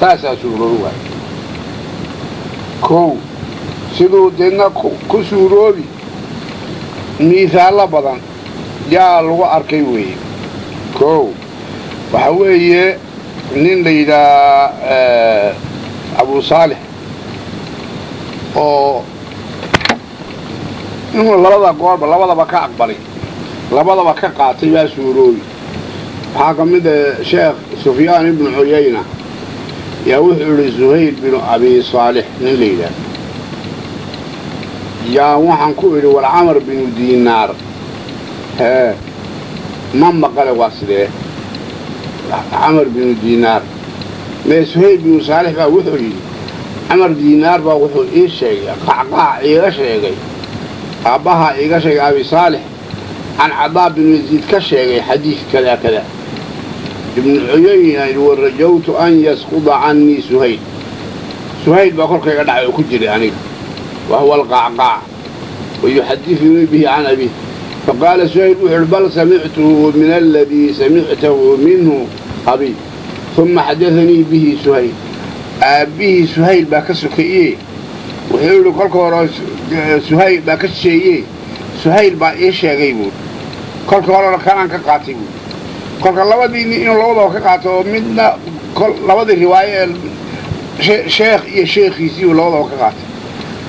[SPEAKER 3] saasaa suuroobi waay. Kow, siduu deedna ku suuroobi miisaallo badan Yaa lagu arkay weeye? Kow, waxa weeye nin la yidhaha Abu Saalix oo inuu labada goorba labadaba ka aqbalay, labadaba ka qaatay baa suuroobi. Waxaa ka mid a Sheekh Sufyaan ibnu Cuyayna yaa wuxuu idhi Suhayl binu Abi Saalix nin la yidhaah yaa waxaan ku idhi, war Camar binu Diinaar hee ma maqale? Waa sidee Camar binu Diinaar? Mee, Suhayl binu Saalix baa wuxuu yidhi Camar Diinaar baa wuxuu ii sheegay, Qacqaac iiga sheegay, aabbahaa iiga sheegay Abi Saalix can Cadaa binu Yaziid ka sheegay xadiid kada kada. Ibnu Cuyayna yidhi, warajawtu an yasquda cannii Suhayl. Suhayl baa korkayga dhacay oo ku jiray aniga, wa huwa alqacqaac wa yuxadidunii bihi can abiih. Faqaala Suhayl wuxu uhi, bal samictuhu min aladii samictahu minhu abi. Uma xadaanii bihi Suhayl. Aabbihii Suhayl baa ka sokeeye. Wuxuu yidhi kolka hore Suhayl baa ka shisheeye, Suhayl baa ii sheegay buui. Kolka horena kanaan ka qaatay buui. Kolka labadii nin inuu labadaba ka qaato oo midna labadii riwaayo ee sheekh iyo sheekhiisii uu labadaba ka qaatay,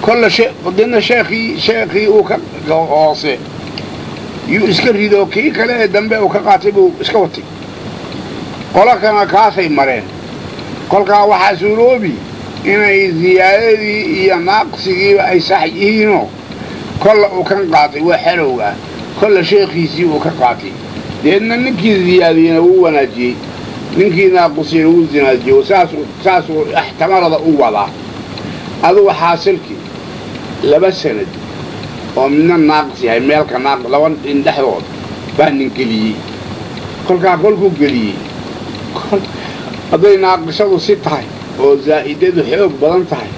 [SPEAKER 3] kolla dina sheekhii uu ka hoose yuu iska rido, kii kale ee dambe uu ka qaatay buu iska watay. Qolo kana kaasay mareen. Kolkaa waxaa suuroobi inay ziyaadadii iyo naaqsigiiba ay sax yihiinoo kolla uu kan qaatay waa xerowga ah, kolla sheekhiisii uu ka qaatay. Deedna ninkii ziyaadiyena wuu wanaajiyey, ninkii naaqusiyena wuu zinaajiyey. Saasuu ixtimalada u wadaa. Adugu xaasilkii laba sanad oo midna naaqis yahay, meelka naaqis laba nin dhexdood baa nin geliyey. Kolkaa kolkuu geliyey, hadday naaqisadu si tahay oo zaa'idadu xoog badan tahay,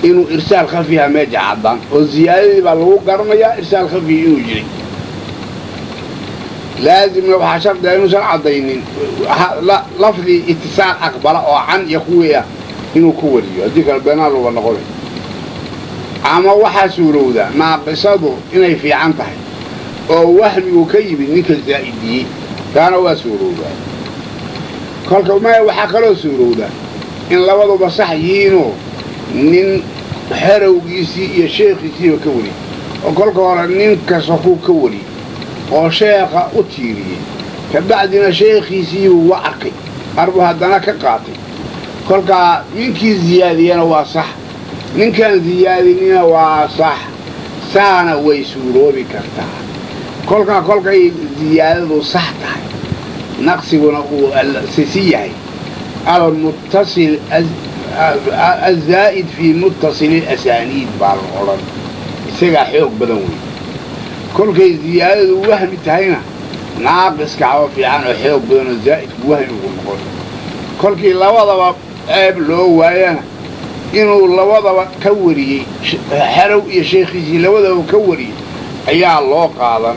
[SPEAKER 3] inuu irsaal khafiha meeja caddaan oo ziyaadadii baa lagu garanayaa irsaal khafihi inuu jiray. Laazimna waxaa shardiga inuusan caddaynin lafdii itisaal aqbala oo can iyo kuwii ah inuu ku wariyo, haddii kale beenaan luga noqonay. Ama waxaa suurowda naaqisadu inay fiican tahay oo wahmigu ka yimid ninka zaa'idiyey, taana waa suurowdaa. Kolka maya, waxaa kaloo suurowda in labaduba sax yihiinoo nin xerowgiisii iyo sheekhiisiiba ka wariyey, oo kolka hore nin kasta kuu ka wariyey oo sheekha u tiiriyey, kabacdina sheekhiisiibuu wa arkay arbuu haddana ka qaatay. Kolkaa ninkii ziyaadiyana waa sax, ninkaan ziyaadinina waa sax, saana way suuroobi kartaa. Kolkaa kolkay ziyaadadu sax tahay, naqsiguna uu sisi yahay, almuttasil azaa'id fii muttasili asaaniid baa la odhan, isagaa xoog badan wey. Kolkay ziyaadadu wahmi tahayna naaqiska haba fiican oo xoog badan oo zaa'idku wahmigu noqon. Kolkii labadaba ceeb loo waayana, inuu labadaba ka wariyey, xerow iyo sheekhiisii labadaba ka wariyey ayaa loo qaadan.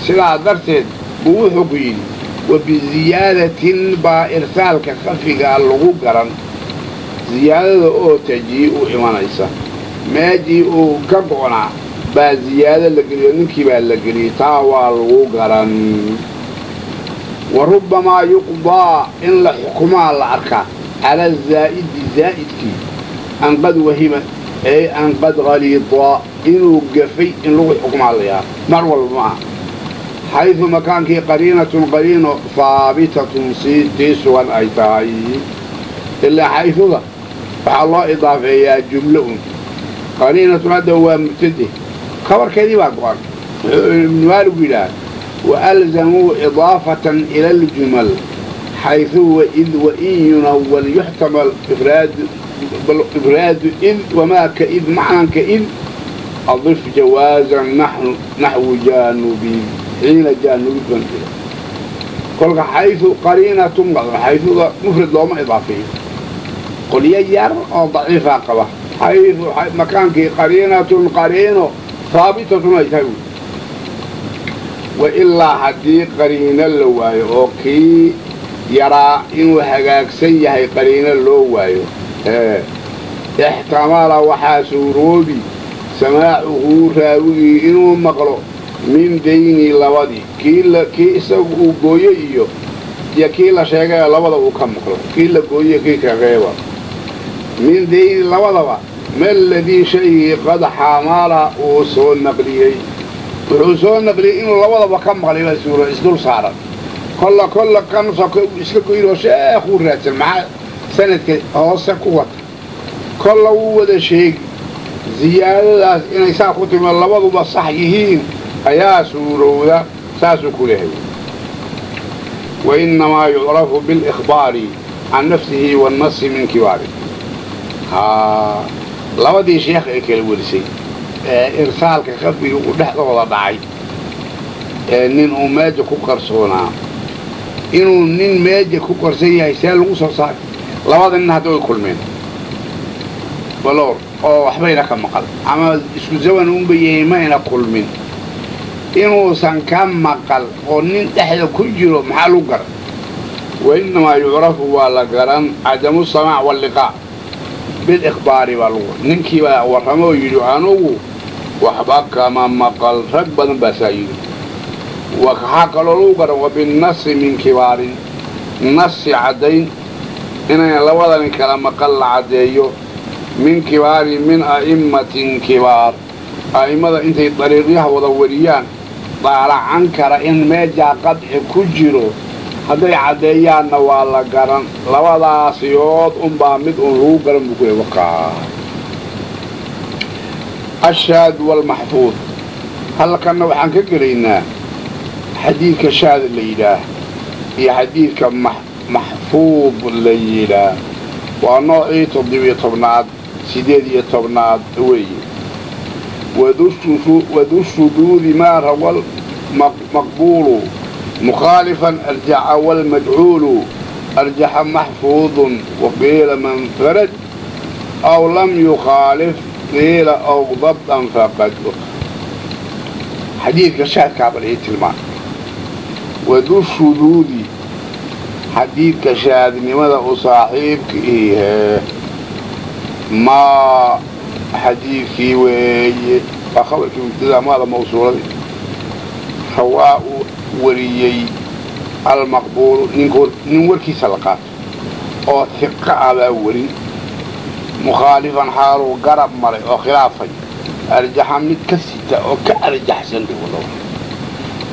[SPEAKER 3] Sidaa darteed buu wuxuu ku yidhi, wa biziyaadatin baa irsaalka khafigaa lagu garan, ziyaadada oo tajii u imanaysa meejii uu ka go'naa baa ziyaado la geliyo, ninkii baa la geliyey, taa waa lagu garan. Wa rubbamaa yuqdaa in la xukumaa la arkaa cala zaa'idi zaa'idkii an qad wahima ey an qad khaliida, inuu gafay in lagu xukumaa la yaaba, mar walba ma aha. Xaydu makaankii qariinatun qariino haabitatun tii sugan ay tahay, ilaa xayduda waxaa loo idaafeeyaa jumlo un. Qariinatun hadda waa mubtade, khabarkeedii baa go'an. Wuxuu Ibnu Maaligu yidhaah, waalzamuu idaafatan ila aljumal xaydu waid wain yunawal yuxtamal ibraadu id wamaa ka id macnan ka id adif jawaazan naxwu jaanubi xiina jaanubid ban. Kolka xaydu qariinatun xayduda mufrad looma idaafeeyo, qolyo yar oo daciifaa qaba. Xaydu makaankii qariinatun qariino haabitatun ay tahay, wa ilaa haddii qariino la waayo oo kii yaraa inuu hagaagsan yahay qariino loo waayo, ixtamala waxaa suuroobi samaacuhu raawigii inuu maqlo Min dayni labadii kii isagu uu gooyey iyo kii la sheegay labada uu ka maqlo, kii la gooyey kii ka reeba. Min dayni labadaba ma ladii shaygii qad xamala uu soo naqliyey, wuxuu soo naqliyey inuu labadaba ka maqlay baa suura isdul saaran. Kolla kolla kan soka iska goynoo sheekhuu raadsan maxaa sanadka hoose ku wata, kolla wuu wada sheegi. Ziyaadadaas inay saa ku timi labaduba sax yihiin ayaa suurowda, saasuu ku leehay. Wa innamaa yucrafu bilikhbaari can nafsihi waannasi min kibaari. Haa, labadii sheekh ee kala werisay ee irsaalka khafiga uu dhexdooda dhacay ee nin uu meeja ku qarsoonaa, inuu nin meeja ku qarsan yahay see lagu soo saaray? Labada nin hadda way kulmeen baloor oo waxbayna ka maqal ama isku zaman unba yahay, mayna kulmin. Inuusan ka maqal oo nin dhexda ku jiro maxaa lagu garan? Wa innamaa yucrafu waa la garan cadamu samaac walliqaa bilikhbaari baa lagu. Ninkii baa warramo oo yidhi anugu waxba kama maqal, rag badan baa saa yidhi. Waxaa kaloo lagu garan wa binnasi min kibaarin, nasi caddayn inay labadani kala maqal la caddeeyo. Min kibaari min a'immatin kibaar, a'immada intay dariiqyaha wada wariyaan daalacan kara in meejaa qadci ku jiro, hadday caddeeyaanna waa la garan. Labadaasiyood unbaa mid uun lagu garan buu ku leey. Wakaa ashaad waalmaxfuud. Halkanna waxaan ka gelaynaa xadiidka shaad la yidhaah iyo xadiidka maxfuud la yidhaah. Waa noocii 17aad 18aad weeye. Wadushuduudi maa rawa maqbuulu mukhaalifan arjaxa waalmajcuulu arjaxa maxfuudun waqiila man farad aw lam yukhaalif qiila aw dabdan faqad. Xadiidka shaadkaa bal ii tilmaan. Wadushuduudi xadiidka shaadnimada u saaxiibka ihee maa xadiidkii weeye, waa khabarkii mubtada maada mawsuuladii. Rawaa uu wariyey almaqbuulu nin warkiisa la qaato oo hiqa ah baa werin, mukhaalifan xaaluu garab maray oo khilaafay arjaxa mid ka sita oo ka arjaxsan.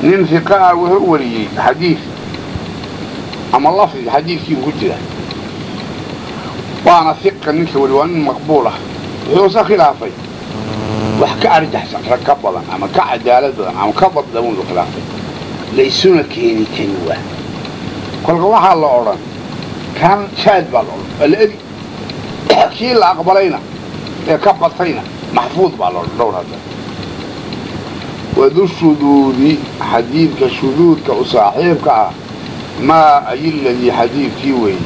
[SPEAKER 3] Nin hiqa ah wuxuu wariyey xadiid ama lafdi xadiidkii ku jira, waana hiqa ninka weli, waa nin maqbuul ah, wuxuuse khilaafay wax ka arjaxsan, rag ka badan ama ka cadaalad badan ama ka baddan wuu khilaafay, laysuna keeni kari waa. Kolka waxaa la odhan kan shaad baa la odhan, waa la edi. Kii la aqbalayna ee ka batayna maxfuud baa la odhan. Dhowr hadda wadushuduudi xadiidka shuduudka u saaxiibka ah maa ay ladii xadiidkii weeye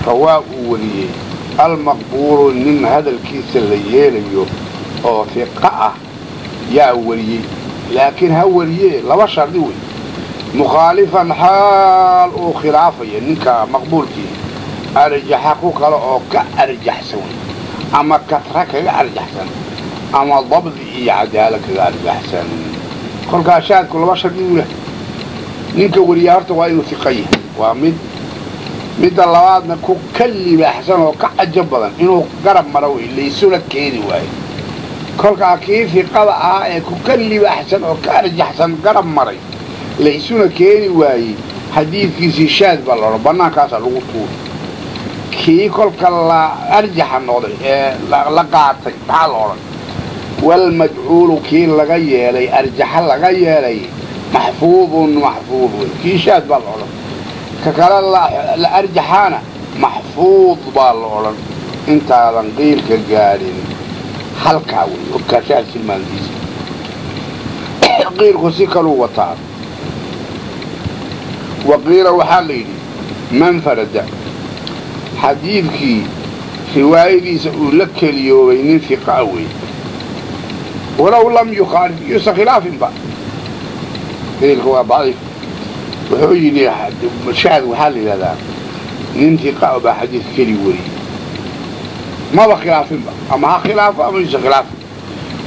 [SPEAKER 3] rawaa uu wariyey almaqbuulu nin hadalkiisa la yeelayo oo hiqa ah yaa wariyey, laakiin ha wariyee laba shardi wey. Mukhaalifan xaal uu khilaafaya ninka maqbuulkii arjaxa ku kale oo ka arjaxsan wey, ama katra kaga arjaxsan ama dabdi iyo cadaalo kaga arjaxsan. Kolkaa shaadku laba shardi u leh. Ninka wariyaa horta waa inuu hiqa yahay, waa mid. Midda labaadna ku ka libaaxsan oo ka cajo badan inuu garab maro wey, laysuna keeni waayo. Kolkaa kii hiqada ahaa ee ku ka libaaxsan oo ka arjaxsan garab maray laysuna keeni waayey, xadiidkiisii shaad baa la odhan, bannaankaasaa lagu tuuri. Kii kolka la arjaxa noqday ee la qaatay maxaa la odhan? Walmajcuulu kii laga yeelay arjaxa laga yeelay maxfuudun maxfuud wey, kii shaad baa la odhan, ka kale la arjaxaana maxfuud baa la odhan. Intaadan qiilka gaadhin halkaa wey okaashaad tilmaantiisa. Qiilku si kaluu wataa. Wa qiila waxaa la yidhi man farada xadiidkii riwaayadiisa uu la keliyoobay nin hiqaa wey, walow lam yukhaalif yuusan khilaafinba. Qiilka waa daciif. Wuxuu yidhi shaad waxaa la yidhahdaa nin hiqa baa xadiidka keli wariyey, maba khilaafinba, ama ha khilaafo ama yuusan khilaafin.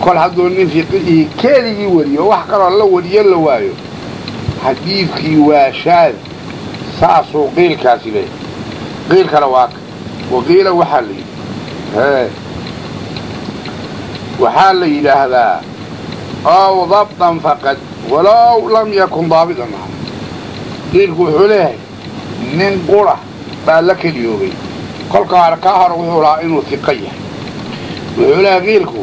[SPEAKER 3] Kol hadduu nin fiqihii keligii wariyo, wax kaloo la wariyo la waayo, xadiidkii waa shaad. Saasuu qiilkaasi leeyahay. Qiil kale waa ka waqiila, waxaa la yidhi hee, waxaa la yidhaahdaa ow dabdan faqad walow lam yakun daabidan. Qiilku wuxuu leeyahay nin qura baa la keliyoobay. Kolka hore kaa hore wuxuu lahaa inuu hiqo yahay. Wuxuu leeyahay qiilku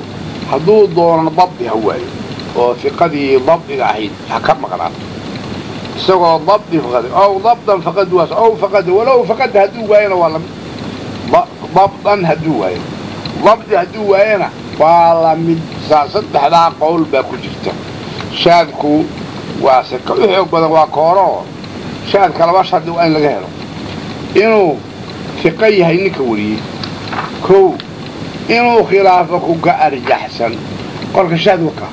[SPEAKER 3] hadduu doono dabdi ha waayo oo hiqadii dabdiga ahayd ha ka maqnaato, isagoo dabdi faqaday ow dabdan faqad waas ow faqada walow faqada hadduu waayona waa lamid. Dabdan hadduu waayo, dabdi hadduu waayona waa la mid. Saa saddexdaa qowl baa ku jirta. Shaadku waa sika u xoog badan, waa kooroo. Shaadka laba shardi waa in laga helo: inuu hiqo yahay ninka wariyey, kow, inuu khilaafo ku ka arjaxsan. Kolka shaad waka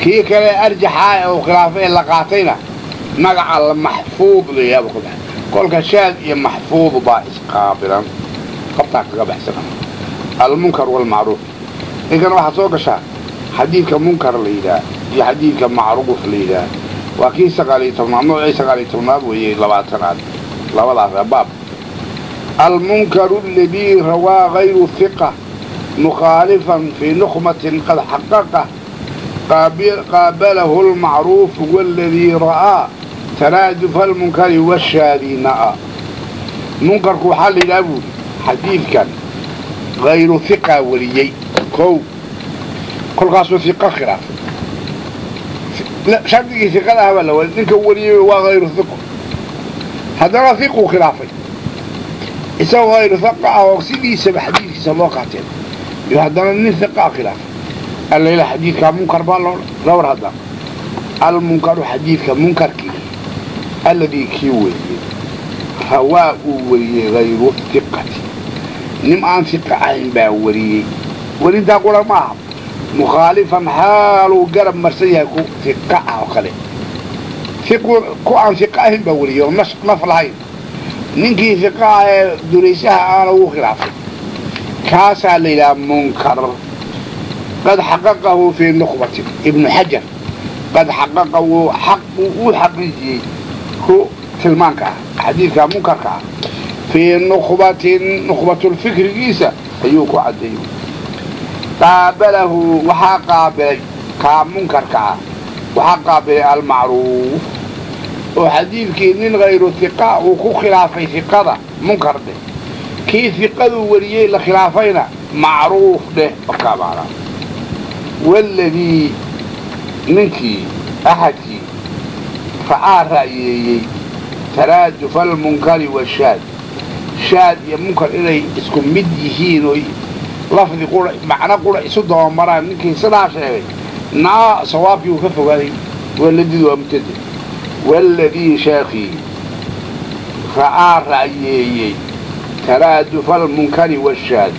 [SPEAKER 3] kii kale arjaxaa ee uu khilaafo ee la qaatayna magaca la maxfuud layaaba ku baxa. Kolka shaad iyo maxfuud baa isqaabilan, qabtaa kaga baxsana. Almunkar waalmacruuf, ninkan waxaad soo gashaa xadiidka munkar la yidhaah iyo xadiidka macruuf la yidhaah. Waa kii 19aad, noocii 19aad weeye, 20aad, labadaas baab. Almunkaru aladii rawaa gayru hiqa mukhaalifan fii nukhmatin qad xaqaqa qaabalahu almacruufu waladii ra'aa taraadufa almunkari washaadi na'a. Munkarku waxaa la yidhaha buuri xadiidkan hayru hiqa wariyey, kow, kolkaasuu hiqo khilaafay. Shardigii hiqada ah baa la wariy, ninka wariyey waa hayru hiqo, haddana hiquu khilaafay isagoo hayru hiqa ah oo sidiisaba xadiidkiisa loo qaateen iyo haddana nin hiqaa khilaafay. Allayla xadiidkaa munkar baa loo dhowr. Hadda almunkaru xadiidka munkarkii alladii kii wariyey rawaa uu wariyey hayru hiqati, nin aan hiqa ahayn baa wariyey. Werintaa qura ma aha, mukhaalifan xaaluu garab marsan yahay ku hiqa ah oo kale. Ku aan hiqa ahayn baa wariyey oo naf lahayn. Ninkii hiqa ah ee duraysaha aana wuu khilaafay, kaasaa la yidhaha munkar. Qad xaqaqahu fii nukhbatin, Ibnu Xajar qad xaqaqa wuu xaq uu xaqiijiyey ku tilmaanka ah xadiidka munkarka ah fii nukhbatin, nukhbatulfikrigiisa ayuu ku caddeeyey. Qaabalahu waxaa qaabilay kaa munkarka ah, waxaa qaabilay almacruuf oo xadiidkii nin hayru hiqa uu ku khilaafay hiqada munkar dheh, kii hiqaduu wariyey la khilaafayna macruuf dheh. Markaa macnaa waladii ninkii axadkii ra'aa ra'yeeyey taraadufa almunkari washaad, shaad iyo munkar inay isku mid yihiin oo lafdi qura macno qura isu dabamaraan, ninkii sidaa sheegay naa sawaabkii uu ka fogaaday. Waladidu waa mubtade. Waladii sheekhii ra'aa ra'yeeyey taraadufa almunkari washaad,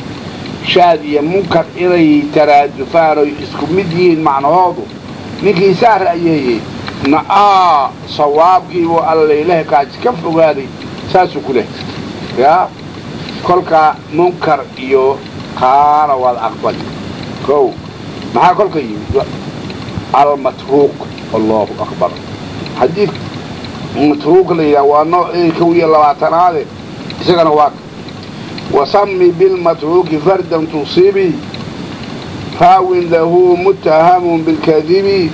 [SPEAKER 3] shaad iyo munkar inay taraadufaan oy isku mid yihiin macnahoodu, ninkii saa ra'yeeyey na'aa sawaabkiibuu allaylaha kaasi ka fogaaday, saasuu ku leh. Yaa kolka munkar iyo kaana waad aqbali. Kow, maxaa kolka yimid? Almatruuq. Allahu akbar. Xadiid matruuq la yidhaha waa noocii 21aade, isagana waa wasami bilmatruuki fardan tusibi raawin lahu muttahamun bilkadibi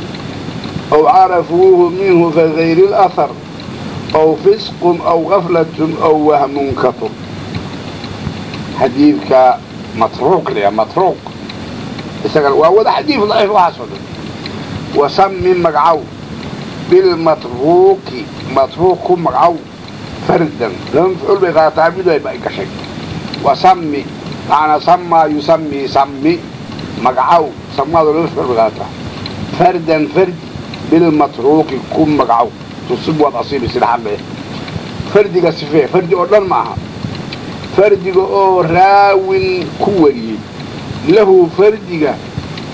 [SPEAKER 3] aw carafuuhu minhu fagayri اlahar aw fisqun aw gaflatun aw wahmun katur. Xadiidka matruuq la yidhaha, matruuq isagana waa wada xadiid daciif waxaasoo dhan. Wasami magacow bilmatruuki, matruuq ku magacow fardan, laba mafcuul bay qaadataa, mid way gashay. Wasami macnaa samaa yusamii sami magacow, samaadu laba mafcuul bay qaadataa. Fardan fardi bilmatruuki ku magacow tusib waad asiibi sida xaqee. Fardiga sifee, fardi oo dhan ma aha, fardiga oo raawin ku wariyey lahu fardiga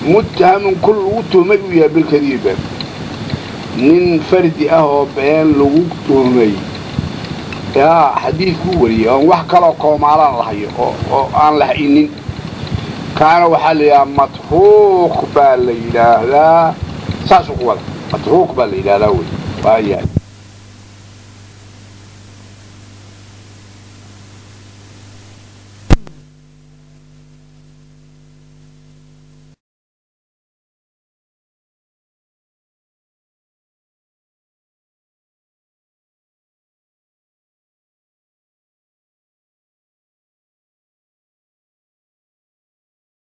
[SPEAKER 3] muttahamun kul lagu tuhmay uu yahay bilkadiib been. Nin fardi ah oo been lagu tuhmay yaa xadiid ku wariyey oon wax kaloo koomaalaan lahayo oo aan la haynin. Kaana waxaa la yidhahaa matruuq baa la yidhaahdaa, saasuu ku wada matruuq baa la yidhahdaa wey. Waayahay.